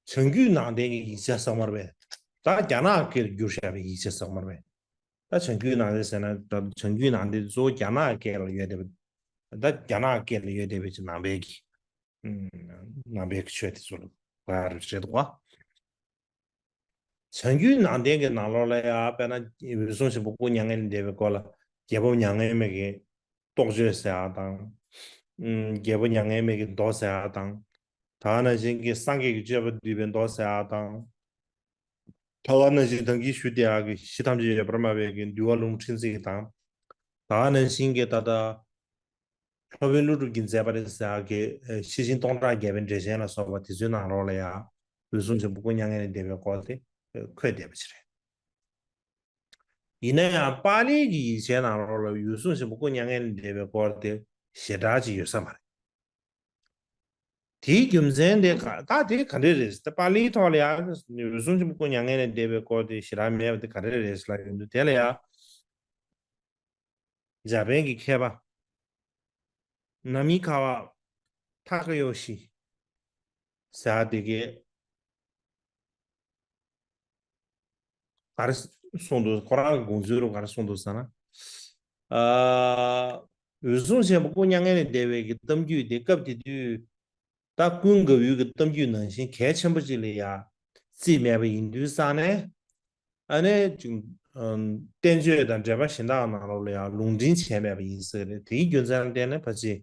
བྱང་རྒྱུད་ནང་བསྟན་གྱི་ཡིག་ཆ་ཚང་མར་བས། ད་རྒྱ་ནག་སྐད་ལ་བསྒྱུར་བཞག་པའི་ཡིག་ཆ་ཚང་མར་བས། ད་བྱང་རྒྱུད་ནང་བསྟན་ཟེར་ན་ད་བྱང་རྒྱུད་ནང་བསྟན་གཙོ་བོ་རྒྱ་ནག་སྐད་ལ་ཡོད་བསྡད་པ། ད་རྒྱ་ནག་སྐད་ལ་ཡོད་བསྡད་པའི་ཅིག་ནང་པའི་གི་ནང་པའི་གི་ཆོས་དེ་ཚོ་ལ་ག་རེ་བྱེད་འདུག་བ། བྱང་རྒྱུད་ནང་བསྟན་གྱི་ནང་ལོགས་ལ་ཡང་དཔེར་ན་འོད་སྲུང་ཆེན་པོ་སྐུ་མྱ་ངན་ལས་འདས་པའི་སྐོར་ལ་རྒྱལ་པོ་མྱ་ངན་མེད་ཀྱི་རྟོགས་བརྗོད་ཟེར་ཡག་དང་། ཨུམ། རྒྱལ་པོ་མྱ་ངན་མེད་ཀྱི་མདོ་ཟེར་ཡག་དང་། ད་ག་ནང་བཞིན་གྱི་སངས་རྒྱས་ཀྱི་སྤྱོད་པ་བསྡུས་པའི་མདོ་ཟེར་ཡག་དང་། ད་ག་ནང་བཞིན་ད་གིན་ཞུས་བསྡད་ཡག་གི་གཞི་ཐམས་ཅད་ཡོད་པར་སྨྲ་བའི་གི་འདུལ་བ་ལུང་ཁྲིད་འཛིན་གྱི་དང་། ད་ག་ནང་བཞིན་གྱི་ད་ལྟ་ སློབ་དཔོན་ཀླུ་སྒྲུབ་ཀྱིས་མཛད་པ་རེད་ཟེར་ཡག་གི་ཤེར་ཕྱིན་སྟོང་ཕྲག་བརྒྱ་པའི་འགྲེལ་ཆེན་ལ་སོགས་པ་དེ་ཚོའི་ནང་ལོགས་ལ་ཡང་འོད་སྲུང་ཆེན་པོ་སྐུ་མྱ་ངན་ལས་འདས་པའི་སྐོར་དེ་འཁོད་བསྡད་པ་ཅིག་རེད། ཡིན་ན་ཡང་པཱ་ལིའི་གི་ཡིག་ཆའི་ནང་ལོགས་ལ་འོད་སྲུང་ཆེན་པོ་སྐུ་མྱ་ངན་ལས་འདས་པའི་སྐོར་དེ་ཞེ་དྲག་ཅིག་ཡོད་ས་མ་རེད། དེའི་རྒྱུ་མཚན་དེ་ག་ད་དེ་ག་འདྲ་རེད་ཟེར་ཏེ། པཱ་ལིའི་ཐོག་ལ་ཡང་འོད་སྲུང་ཆེན་པོ་སྐུ་མྱ་ངན་ལས་འདས་པའི་སྐོར་དེ་ཞེ་དྲག་མེད་པ་དེ་ག་འདྲ་རེད་ཟེར་ལབ་ཡོང་དུས། དེ་ལ་ཡང་འཇར་པན་གྱི་མཁས་པ་ནཱ་མི་ཀ་ཝ་ཐ་ཀ་ཡོ་ཤི་ཟེར་བ་དེ་གིས་ག་རེ་གསུངས་འདུག་ཁོ་རང་གི་དགོངས་ཚུལ་རུ་ག་རེ་གསུངས་འདུག་ཟེར་ན། ཨ། འོད་སྲུང་ཆེན་པོ་སྐུ་མྱ་ངན་ལས་འདས་པའི་གི་གཏམ་རྒྱུད་དེ་སྐབས་དེ་དུས་ད་ཀུན་དགའ་བོའི་གི་གཏམ་རྒྱུད་ནང་བཞིན་གལ་ཆེན་པོ་ཅིག་ལ་ཡང་བརྩིས་མེད་པ་ཡིན་དུས་ཙང་ནས། ཨ་ནི་ཅིག་ཨམ། བསྟན་བཅོས་དང་འགྲེལ་པ་གཞན་དག་ནང་ལོགས་ལ་ཡང་ལུང་འདྲེན་བྱས་མེད་པ་ཡིན་ས་རེད། དེའི་རྒྱུ་མཚན་ལ་བརྟེན་ནས་ཕལ་ཆེར་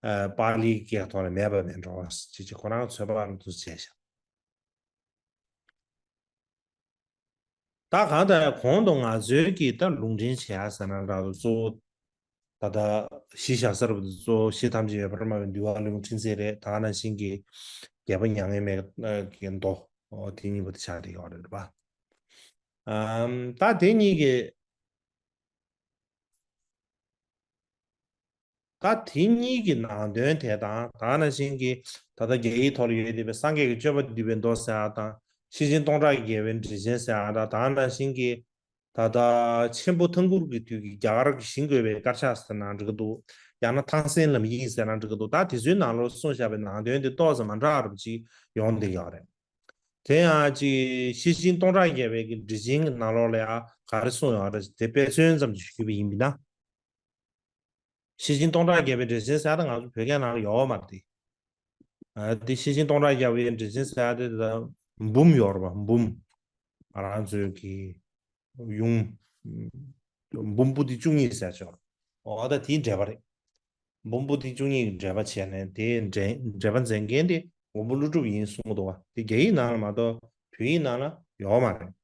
ཨ། པཱ་ལིའི་སྐད་ཐོག་ལ་མེད་པ་མེད་འགྲོ་བ་ཅིག་ཅིག་ཁོ་རང་ཚོད་དཔག་རུ་འདུག་བྱས་ཤག་ད་གང་ལྟར་གོང་དུ་ང་ཚོའི་གི་ད་ལུང་འདྲེན་བྱེད་ཡ་ཟེར་ན་འདྲ་འདུག་གཙོ་བོ་ད་ལྟ་གཞི་བཞག་ས་རུ་གཙོ་བོ་གཞི་ཐམས་ཅད་ཡོད་པར་སྨྲ་བའི་འདུལ་བ་ལུང་འདྲེན་ཚེ་རེད། ད་ག་ནང་བཞིན་གྱི་རྒྱལ་པོ་མྱ་ངན་མེད་ཀྱི་མདོ། འོ་དེ་གཉིས་པོ་དེ་ཆགས་བསྡད་ཡོད་རེད་པ། ཨམ། ད་དེ་གཉིས་ཀྱི་ད་དེ་གཉིས་ཀྱི་ནང་དོན་དེ་དང་། ད་ག་ནང་བཞིན་གྱི་ད་ལྟ་རྒྱ་ཡིག་ཐོག་ལ་ཡོད་བསྡད་པའི་སངས་རྒྱས་ཀྱི་སྤྱོད་པ་བསྡུས་པའི་མདོ་ཟེར་ཡ་དང་། ཤེར་ཕྱིན་སྟོང་ཕྲག་བརྒྱ་པའི་འགྲེལ་ཆེན་ཟེར་ཡ་དང་། ད་ག་ནང་བཞིན་གྱི་ད་ལྟ་ཆེན་པོ་ཐང་གུར་གྱི་དུས་ཀྱི་རྒྱ་གར་གྱི་ཞིང་བཀོད་པའི་དཀར་ཆག་ཟེར་ན་འགྲིག་གི་འདུག་ཡང་ན་ཐང་སན་ལམ་ཡིག་ཟེར་ན་འགྲིག་གི་འདུག་ད་དེ་ཚོའི་ནང་ལོགས་གསུངས་བཞག་པའི་ནང་དོན་དེ་ཏོག་ཙམ་མ་འདྲ་བ་རུ་ཅིག་ཡོང་བསྡད་ཡོད་རེད། དེ་ཡང་ཅིག་ཤེར་ཕྱིན་སྟོང་ཕྲག་བརྒྱ་པའི་གི་འགྲེལ་ཆེན་གྱི་ནང་ལོགས་ལ་ཡང་ག་རེ་གསུངས་ཡོད་རེད། དེ་དཔེ་མཚོན་ཙམ་ཅིག་ཞུས་པ་ཡིན་པ་ན། ཤེར་ཕྱིན་སྟོང་ཕྲག་བརྒྱ་པའི་འགྲེལ་ཆེན་ཟེར་ཡ་ད་ང་ཚོ་བོད་སྐད་ནང་ལ་ཡོད་མ་རེད་དེ། ཨ། དེ་ཤེར་ཕྱིན་སྟོང་ཕྲག་བརྒྱ་པའི་འགྲེལ་ཆེན་ཟེར་ཡ་དེ་ད་འབུམ་ཡོད་རེད་པ། འབུམ། ང་རང་ཚོའི་གི་ཡུམ། འབུམ་པོ་ཏི་བཅུ་གཉིས་ཟེར་ཆོག་འོ་ད་དེའི་འགྲེལ་པ་རེད། འབུམ་པོ་ཏི་བཅུ་གཉིས་ཀྱི་འགྲེལ་པ་བྱས་ནས་དེའི་འགྲེལ་འགྲེལ་པ་མཛད་མཁན་དེ་མགོན་པོ་ཀླུ་སྒྲུབ་ཡིན་གསུང་གི་འདུག་པ། དེ་རྒྱ་ཡིག་ནང་ལ་མ་གཏོགས་བོད་ཡིག་ནང་ལ་ཡོད་མ་རེད།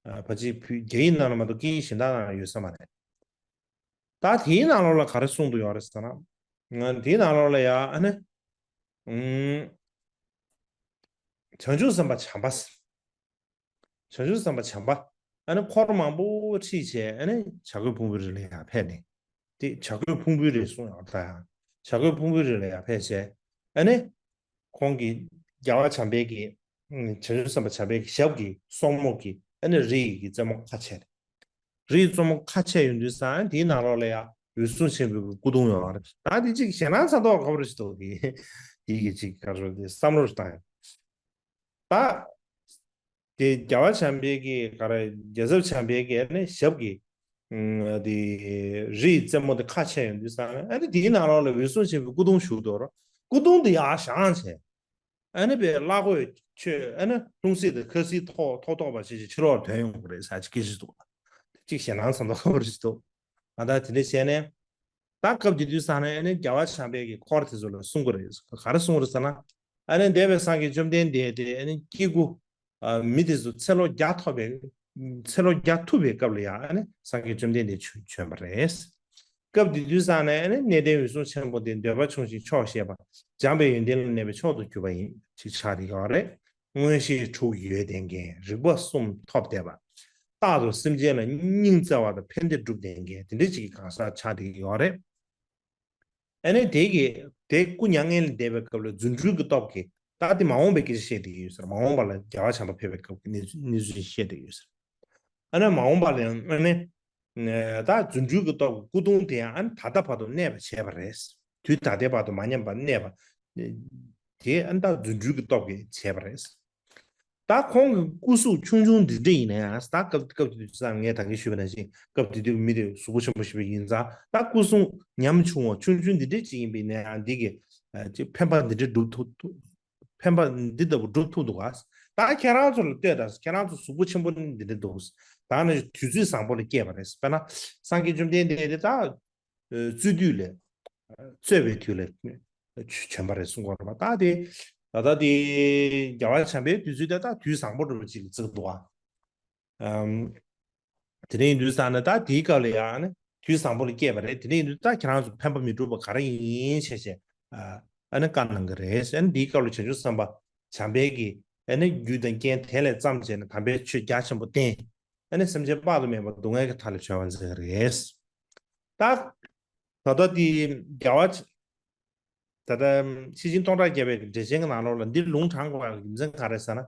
ཨ། ཕལ་ཆེར་བོད་རྒྱ་ཡིག་ནང་ལ་མ་གཏོགས་སྐད་ཡིག་གཞན་དག་ནང་ལ་ཡོད་ས་མ་རེད། ད་དེའི་ནང་ལོགས་ལ་ག་རེ་གསུངས་འདུག་ཡོད་རེད་ཟེར་ན། ང་དེའི་ནང་ལོགས་ལ་ཡ་ཨ་ནི། ཨུམ། བྱང་ཆུབ་སེམས་དཔའ་བྱམས་པ། བྱང་ཆུབ་སེམས་དཔའ་བྱམས་པ། ཨ་ནི་འཁོར་མང་པོ་ཁྲིད་བྱས། ཨ་ནི་བྱ་རྒོད་ཕུང་པོའི་རི་ལ་ཡར་ཕེབས་ནས། དེ་བྱ་རྒོད་ཕུང་པོའི་རི་གསུངས་ཡོད་ད་ཡང་། བྱ་རྒོད་ཕུང་པོའི་རི་ལ་ཡར་ཕེབས་བྱས། ཨ་ནི་ཁོང་གིས་རྒྱལ་བ་བྱམས་པའི་གི། ཨ། བྱང་ཆུབ་སེམས་དཔའ་བྱམས་པའི་གི་ཞབས་ཀྱི་སོར་མོ་གིས་ཨ་ནི་རི་ཡི་གི་རྩེ་མོ་ཁ་ཕྱེ། རི་ཡི་རྩེ་མོ་ཁ་ཕྱེ་ཡོང་དུས་ཙང་དེའི་ནང་ལོགས་ལ་ཡ་འོད་སྲུང་ཆེན་པོའི་སྐུ་གདུང་ཡོད་རེད། ད་དེ་ཅིག་ཞེད་སྣང་ཚ་མདོག་ཁ་པོ་ཞིག་འདུག་གི། དེ་གི་ཅིག་ག་རེ་ཟེར། བསམ་བློ་ཞིག་བཏང་ཡོང་། ད་དེ་རྒྱལ་བ་བྱམས་པའི་གི་ག་རེ། རྒྱལ་ཚབ་བྱམས་པའི་གི་ཨ་ནི་ཞབས་ཀྱི། ཨ། དེ་རི་ཡི་རྩེ་མོ་དེ་ཁ་ཕྱེ་ཡོང་དུས་ཙང་ཨ་ནི་དེའི་ནང་ལོགས་ལ་འོད་སྲུང་ཆེན་པོའི་སྐུ་གདུང་བཞུགས་འདུག་ར། སྐུ་གདུང་དེ་ཡར་བཞེངས་བྱས། ཨ་ནི་པའི་བླ་གོས་ཆོད། ཨ་ནི་ལྷུང་བཟེད་དང་ཁ་བཟེད་ཐོགས་ཐོགས་ཐོགས་པ་བྱས་བྱས་ཕྱི་ལོགས་ཐོན་ཡོང་གི་རེད་ཟེར་ཅིག་སྐད་ཆ་འདུག་ཅིག་ཞེད་སྣང་ཚ་མདོག་ཁ་པོ་ཞིག་འདུག་ཨ། ད་དེ་འདྲ་བྱས་ནས་ད་སྐབས་དེ་དུས་ཙང་ནས་ཨ་ནི་རྒྱལ་བ་བྱམས་པའི་གི་འཁོར་དེ་ཚོ་ལ་གསུང་གི་རེད། ག་རེ་གསུང་གི་རེད་ཟེར་ན། ཨ་ནི་འདས་པའི་སངས་རྒྱས་བཅོམ་ལྡན་འདས་དེ་ཨ་ནི་སྐྱེ་དགུ། ཨ། མི་དེ་ཚོ་ཚེ་ལོ་བརྒྱ་ཐོབ་པའི། ཚེ་ལོ་བརྒྱ་ཐུབ་པའི་སྐབས་ལ་ཡང་ཨ་ནི་སངས་རྒྱས་བཅོམ་ལྡན་འདས་བྱོན་བྱོན་པ་རེད། སྐབས་དེ་དུས་ཙང་ནས་ཨ་ནི་གནས་བརྟན་འོད་སྲུང་ཆེན་པོ་དེ་འདོད་པ་ཆུང་ཞིང་ཆོག་ཤེས་པ། སྦྱངས་པའི་ཡོན་ཏན་ལ་གནས་པའི་མཆོག་ཏུ་གྱུར་པ་ཡིན་ཅིག་ཆགས་བསྡད་ཡོད་རེད། མངོན་ཤེས་དྲུག་ཡོད་བསྡད་མཁན། རིག་པ་གསུམ་ཐོབ་བསྡད་པ། རྟག་ཏུ་སེམས་ཅན་ལ་སྙིང་བརྩེ་བ་དང་ཕན་བདེ་སྒྲུབ་བསྡད་མཁན་དེ་འདྲ་ཅིག་གི་གང་ཟག་ཆགས་བསྡད་ཡོད་རེད། ཨ་ནི་དེ་གི་དེ་སྐུ་མྱ་ངན་ལས་འདས་པའི་སྐབས་ལ་རྫུ་འཕྲུལ་གྱི་སྟོབས་ཀྱིས། ད་དེ་མ་འོངས་པའི་སྐད་ཆ་བཤད་བསྡད་ཀྱི་ཡོད་ཟེར། མ་འོངས་པ་ལ་རྒྱལ་བ་བྱམས་པ་ཕེབས་པའི་སྐབས་ཀྱི་གནས་ཚུལ་གནས་ཚུལ་ཞིག་བཤད་བསྡད་ཀྱི་ཡོད་ཟེར། ཨ་ནི་མ་འོངས་པ་ལ་ཡང་ཨ་ནི་ད་རྫུ་འཕྲུལ་གྱི་སྟོབས་ཀྱིས་སྐུ་གདུང་དེ་ཡང་ཨ་ནི་ད་ལྟ་བར་དུ་གནས་པ་བྱས་པ་རེད། དུས་ད་ལྟའི་བར་དུ་མ་ཉམས་པར་གནས་པ་དེ་ཨ་ནི་ད་རྫུ་འཕྲུལ་གྱི་སྟོབས་ཀྱིས་བྱས་པ་རེད། ད་ཁོང་གི་སྐུ་གཟུགས་ཆུང་ཆུང་འདི་འདྲ་ཡིན་ན་ཡང་། ད་སྐབས་སྐབས་དེ་དུས་ཙང་ངས་ད་གིན་ཞུས་པ་ནང་བཞིན་སྐབས་དེ་དུས་མི་དེ་གཟུགས་པོ་ཆེན་པོ་ཞེ་པོ་ཡིན་ཙང་། ད་སྐུ་གཟུགས་ཉམ་ཆུང་བ་ཆུང་ཆུང་འདི་འདྲ་ཅིག་ཡིན་པ་ཡིན་ན་ཡང་། འདི་གི་ཨ་ཅིག་ཕན་པ་འདི་འདྲ་སྒྲུབ་ཐུབ་ཐུབ། ཕན་པ་འདི་ལྟ་བུ་སྒྲུབ་ཐུབ་འདུག་ག་ད་ཁྱེད་རང་ཚོ་ལ་ལྟོས་དང་། ཁྱེད་རང་ཚོ་གཟུགས་པོ་ཆེན་པོ་འདི་འདྲ་འདུག་ད་ནི་དུས་ཚོད་བཟང་པོ་ལ་སྐྱེས་པ་རེད། དཔེར་ན་སངས་རྒྱས་བཅོམ་ལྡན་འདས་དེ་ད་རྩོད་དུས་ལ། རྩོད་པའི་དུས་ལ་བྱོན་པ་རེད་གསུང་གི་ཡོད་རེད་པ། ད་དེ་ད་ལྟ་དེ་རྒྱལ་བ་བྱམས་པའི་དུས་ཚོད་དེ་ད་དུས་བཟང་པོ་འདྲ་པོ་ཅིག་ལ་བརྩི་གི་འདུག་ག་ཨམ། དེ་འདྲ་ཡིན་དུས་ཙང་ནས་ད་དེའི་སྐབས་ལ་ཡང་ནི་ དུས་བཟང་པོ་ལ་སྐྱེས་པ་རེད། དེ་འདྲ་ཡིན་དུས་ད་ཁྱེད་རང་ཚོ་ཕན་པ་མི་འགྲུབ་པ་ག་རེ་ཡིན་བྱས་བྱས་ཨ་ནི་བཀའ་གནང་གི་རེད། ཨ་ནི་འདིའི་སྐབས་ལ་བྱང་ཆུབ་སེམས་དཔའ་བྱམས་པའི་གི་ཨ་ནི་རྒྱུ་དང་རྐྱེན་དེ་ལས་བརྩམས་བྱས་ནས་དམ་པའི་ཆོས་རྒྱ་ཆེན་པོ་བསྟན། ཨ་ནི་སེམས་ཅན་དཔག་ཏུ་མེད་པ་སྡུག་བསྔལ་གྱི་མཐའ་ལས་གྲོལ་བར་མཛད་ཀྱི་རེད། ད་ད་ལྟ་དེ་རྒྱལ་བ་ད་ལྟ་ཤེར་ཕྱིན་སྟོང་ཕྲག་བརྒྱ་པའི་འགྲེལ་ཆེན་གྱི་ནང་ལོགས་ལ་འདི་ལུང་དྲངས་དགོས་པའི་རྒྱུ་མཚན་ག་རེ་ཟེར་ན།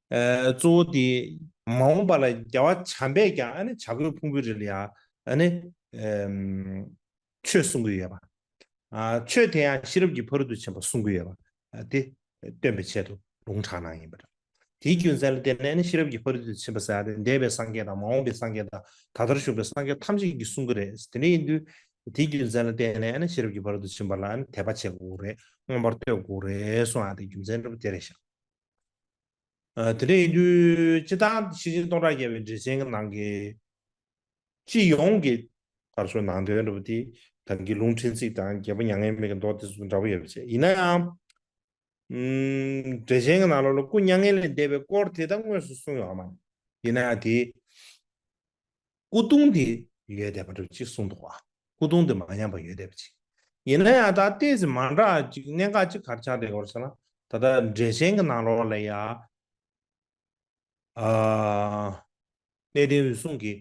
ཨ་གཙོ་བོ་དེ་མ་འོངས་པ་ལ་རྒྱལ་བ་བྱམས་པས་ཀྱང་ཨ་ནི་བྱ་རྒོད་ཕུང་པོའི་རི་ལ་ཡང་ཨ་ནི་ཨམ་ཆོས་གསུང་གི་ཡོད་པ། ཨ་ཆོས་དེ་ཡང་ཤེས་རབ་ཀྱི་ཕ་རོལ་ཏུ་ཕྱིན་པ་གསུང་གི་ཡོད་པ། ཨ་དེ་སྟོན་པའི་ཆེད་དུ་ལུང་དྲངས་གནང་ཡིན་པ་རེད། དེའི་རྒྱུ་མཚན་ལ་བརྟེན་ནས་ནི་ཤེས་རབ་ཀྱི་ཕ་རོལ་ཏུ་ཕྱིན་པ་ཟེར་ཡ་དེ་འདས་པའི་སངས་རྒྱས་དང་མ་འོངས་པའི་སངས་རྒྱས་དང་ད་ལྟར་བཞུགས་པའི་སངས་རྒྱས་ཐམས་ཅད་ཀྱིས་གསུང་གི་རེད། དེ་འདྲ་ཡིན་དུས་དེའི་རྒྱུ་མཚན་ལ་བརྟེན་ནས་ནི་ཤེས་རབ་ཀྱི་ཕ་རོལ་ཏུ་ཕྱིན་པ་ལ་ནི་དད་པ་བྱེད་དགོས་རེད། མངོན་པར་བསྟོད་དགོས་རེད་གསུང་ཡ་དེ་རྒྱུ་མཚན་འདྲ་པོ་དེ་རེད་ཤག་ཨ་དེ་འདྲ་ཡིན་དུས་སྤྱིར་བཏང་ཤེར་ཕྱིན་སྟོང་ཕྲག་བརྒྱ་པའི་འགྲེལ་ཆེན་གྱི་ནང་གི་སྤྱི་ཡོངས་ཀྱི་གར་སོགས་ནང་དོན་འདྲ་པོ་དེ་ད་གིན་ལུང་ཕྲན་ཚེགས་དང་རྒྱལ་པོ་མྱ་ངན་མེད་ཀྱི་མདོ་དེ་ཚོ་འདྲ་པོ་ཡོད་པ་བྱས། ཡིན་ན་ཡང་། ཨུམ། འགྲེལ་ཆེན་གྱི་ནང་ལོགས་ལ་སྐུ་མྱ་ངན་ལས་འདས་པའི་སྐོར་དེ་དག་དངོས་སུ་གསུངས་ཡོད་མ་རེད། ཡིན་ན་ཡང་དེ་སྐུ་གདུང་དེ་ཡོད་བསྡད་པ་འདྲ་ཅིག་གསུངས་འདུག་བ། སྐུ་གདུང་དེ་མ་ཉམས་པ་ཡོད་བསྡད་པ་ཅིག་ཡིན་ན་ཡང་ད་ལྟའི་ཚེ་མ་འདྲ་ཅིག་གནད་འགག་ཅིག་ག་རེ་ཆགས་བསྡད་ཡོད་རེད་ཟེར་ན། ད་ལྟ་འགྲེལ་ཆེན་གྱི་ནང་ལོགས་ལ་ཡ། ཨ། གནས་བརྟན་འོད་སྲུང་གི་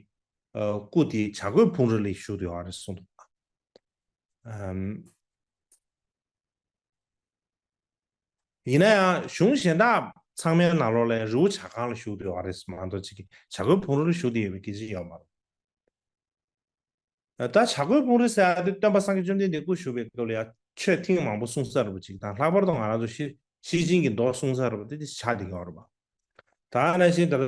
ཨ་སྐུ་དེ་བྱ་རྒོད་ཕུང་རི་ལ་བཞུགས་ཡོད་རེད་གསུངས་འདུག་ཨམ། ཡིན་ན་ཡང་གཞུང་གཞན་དག་ཚང་མའི་ནང་ལོགས་ལ་རི་བོ་བྱ་རྐང་ལ་བཞུགས་ཡོད་རེད་མ་གཏོགས་ཅིག་བྱ་རྒོད་ཕུང་རི་ལ་བཞུགས་ཡོད་པའི་སྐད་ཆ་ཡོད་མ་རེད། ད་བྱ་རྒོད་ཕུང་རི་ཟེར་ཡ་དེ་སྟོན་པ་སངས་རྒྱས་བཅོམ་ལྡན་འདས་སྐུ་བཞུགས་པའི་སྐབས་ལ་ཡང་ཆོས་ཐེངས་མང་པོ་གསུངས་ས་རེད་པ་ཅིག་དང་། ལྷག་པར་དུ་ང་རང་ཚོ་ཤེར་ཤེར་ཕྱིན་གྱི་མདོ་གསུངས་ས་རེད་པ་དེ་དེ་ཆགས་བསྡད་ཀྱི་ཡོད་རེད་པ། ད་ནང་བཞིན་ད་ལྟ་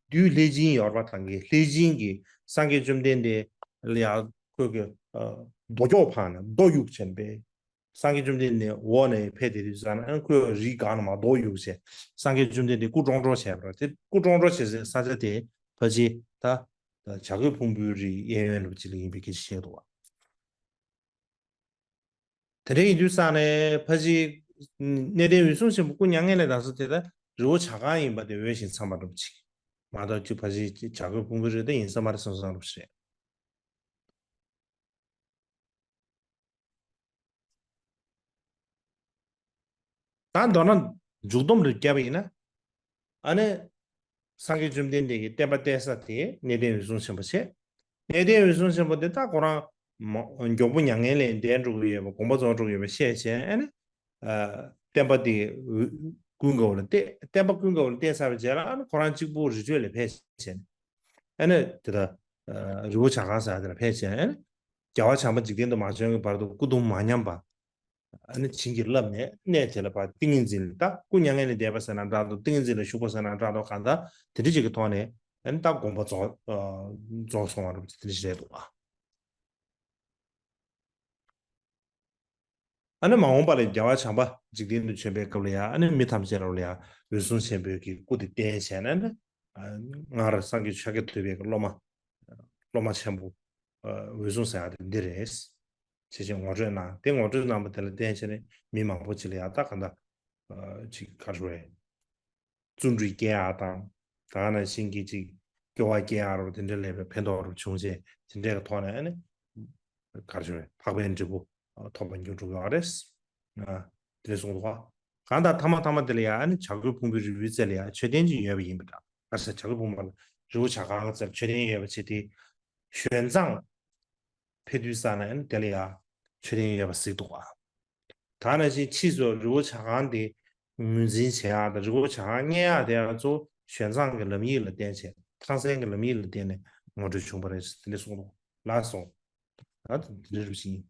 བདུད་ལྷས་སྦྱིན་ཡོད་རེད་པ། ད་གིན་ལྷས་སྦྱིན་གྱིས་སངས་རྒྱས་བཅོམ་ལྡན་འདས་ལ་ཡང་ཁོས་ཀྱི་ཨ་རྡོ་སྐྱོགས་འཕངས་ནས་རྡོ་གཡུགས་བྱས་པས། སངས་རྒྱས་བཅོམ་ལྡན་འདས་འོག་ནས་ཕེབས་ཏེ་དུས་ཙམ་ན་ཁོས་རིའི་སྒང་ནས་མར་རྡོ་གཡུགས་བྱས། སངས་རྒྱས་བཅོམ་ལྡན་འདས་སྐུ་ཀྲོང་ཀྲོང་བྱས་པ་རེད། དེ་སྐུ་ཀྲོང་ཀྲོང་བྱས་སའི་ས་ཆ་དེ་ཕལ་ཆེར་ད་བྱ་རྒོད་ཕུང་པོའི་རིའི་གཡས་གཡོན་ལ་ཅིག་ལ་ཡིན་པའི་སྐད་ཆ་བཤད་འདུག་བ། དེ་འདྲ་ཡིན་དུས་ཙང་ནས་ཕལ་ཆེར་གནས་བརྟན་འོད་སྲུང་ཆེན་པོ་སྐུ་མྱ་ངན་ལས་འདས་ས་དེ་ད་རི་བོ་བྱ་རྐང་ཡིན་པ་དེ་འོས་ཤིང་འཚམས་པ་འདྲ་པོ་ཅིག་མ་གཏོགས་ཅིག་ཕལ་ཆེར་བྱ་རྒོད་ཕུང་པོའི་རི་དེ་ཡིན་ས་མ་རེད་བསམ་བསམ་འདྲ་པོ་ཞིག་རེད། ད་མདོར་ན་མཇུག་སྡོམ་རེ་བརྒྱབ་པ་ཡིན་ན། ཨ་ནི། སངས་རྒྱས་བཅོམ་ལྡན་འདས་ཀྱི་བསྟན་པ་བསྟན་ས་དེ་གནས་བརྟན་འོད་སྲུང་ཆེན་པོ་བྱས། གནས་བརྟན་འོད་སྲུང་ཆེན་པོ་དེ་ད་ཁོ་རང་མ་མགྱོགས་པོ་མྱ་ངན་ལས་འདས་འགྲོ་གི་ཡོད་པ། དགོངས་པ་རྫོགས་འགྲོ་གི་ཡོད་པ་ཤེས་བྱས། ཨ་ནི། ཨ་བསྟན་པ་དེ་ཀུན་དགའ་བོ་ལ་གཏད། བསྟན་པ་ཀུན་དགའ་བོ་ལ་གཏད་ཚར་བའི་རྗེས་ལ། ཨ་ནི་ཁོ་རང་གཅིག་པུ་རི་ཁྲོད་ལ་ཕེབས་བྱས་ནས། ཨ་ནི་དེ་ལྟར་རི་བོ་བྱ་རྐང་ཟེར་དེ་ལ་ཕེབས་བྱས། ཨ་ནི་རྒྱལ་བ་བྱམས་པ་འཇིག་རྟེན་དུ་མ་བྱོན་གྱི་བར་དུ་སྐུ་གདུང་མ་ཉམས་པ། ཨ་ནི་བྱིན་གྱིས་བརླབས་ནས་གནས་དེ་ལ་ཕར་ཏིང་ངེ་འཛིན་ལ། ད་སྐུ་མྱ་ངན་ལས་འདས་པ་ཟེར་ན་འདྲ་འདུག་ཏིང་ངེ་འཛིན་ལ་ཞུགས་པ་ཟེར་ན་འདྲ་འདུག་གང་ལྟར་དེ་འདྲ་ཅིག་གི་ཐོག་ནས་ཨ་ནི་ད་དགོངས་པ་རྫོགས་ཨ་རྫོགས་སོང་བ་རེད་པ། དེ་འདྲ་ཞིག་རེད་འདུག་ཨ། ཨ་ནི་མ་འོངས་པ་ལ་རྒྱལ་བ་བྱམས་པ་འཇིག་རྟེན་དུ་བྱོན་པའི་སྐབས་ལ་ཡང་། ཨ་ནི་མི་ཐམས་ཅད་ལ་ཡང་འོད་སྲུང་ཆེན་པོའི་གི་སྐུ་དེ་བསྟན་བྱས་ནས་ནི། ཨ་སྔར་སངས་རྒྱས་ཤཱཀྱ་ཐུབ་པའི་གི་སློབ་མ། སློབ་མ་ཆེན་པོ། ཨ་འོད་སྲུང་ཟེར་ཡ་དེ་འདི་རེད། ཞེས་བྱས་ངོ་སྤྲོད་གནང་། དེ་ངོ་སྤྲོད་གནང་བ་དེ་ལ་བརྟེན་བྱས་ནས་མི་མང་པོ་ཅིག་ལ་ཡང་ད་གང་ལྟར་ཨ་ཅིག་ག་རེ་ཟེར། བརྩོན་འགྲུས་སྐྱེ་ཡག་དང་། ད་ག་ནང་བཞིན་གྱི་ཅིག་སྐྱོ་བ་སྐྱེ་ཡག་རུ་དེ་འདྲ་ལས་ཕན་ཐོགས་རུ་བྱུང་བྱས། དེ་འདྲའི་ཐོག་ནས་ཨ་ནི་ག་རེ་ཟེར། འཕགས་པའི་འབྲས་བུ་ཐོབ་པ་མྱུར་འགྲོ་གི་ཡོད་རེད། ཨ་དེ་འདྲ་གསུངས་འདུག་ག་གང་ལྟར་མཐའ་མ་མཐའ་མ་དེ་ལ་ཡང་ཨ་ནི་བྱ་རྒོད་ཕུང་པོའི་རི་བོའི་རྩེ་ལ་ཡང་མཆོད་རྟེན་ཅིག་ཡོད་པ་ཡིན་པ་འདྲ། ག་རེ་ཟེར། བྱ་རྒོད་ཕུང་པོ་ལ་རི་བོ་བྱ་རྐང་གི་རྩེར་མཆོད་རྟེན་ཡོད་པ་བྱས། དེ་ཞོན་མཛངས་ཕེབས་དུས་ཙམ་ནས་ཨ་ནི་དེ་ལ་ཡང་མཆོད་རྟེན་ཡོད་པ་གཟིགས་འདུག་ག་ད་ནང་བཞིན་ཕྱིས་སུ་རི་བོ་བྱ་རྐང་དེ་ངོས་འཛིན་བྱེད་ཡག་དང་། རི་བོ་བྱ་རྐང་རྙེད་ཡག་དེ་ཡང་གཙོ་བོ་ཞོན་མཛངས་ཀྱི་ལམ་ཡིག་ལ་བརྟེན་བྱས། ཐང་སན་གྱི་ལམ་ཡིག་ལ་བརྟེན་ནས་ངོ་སྤྲོད་བྱུང་བ་རེད། དེ་འདྲ་གསུངས་འདུག་ལགས་སོ། ད་དེ་འདྲ་རུ་ཕྱིན།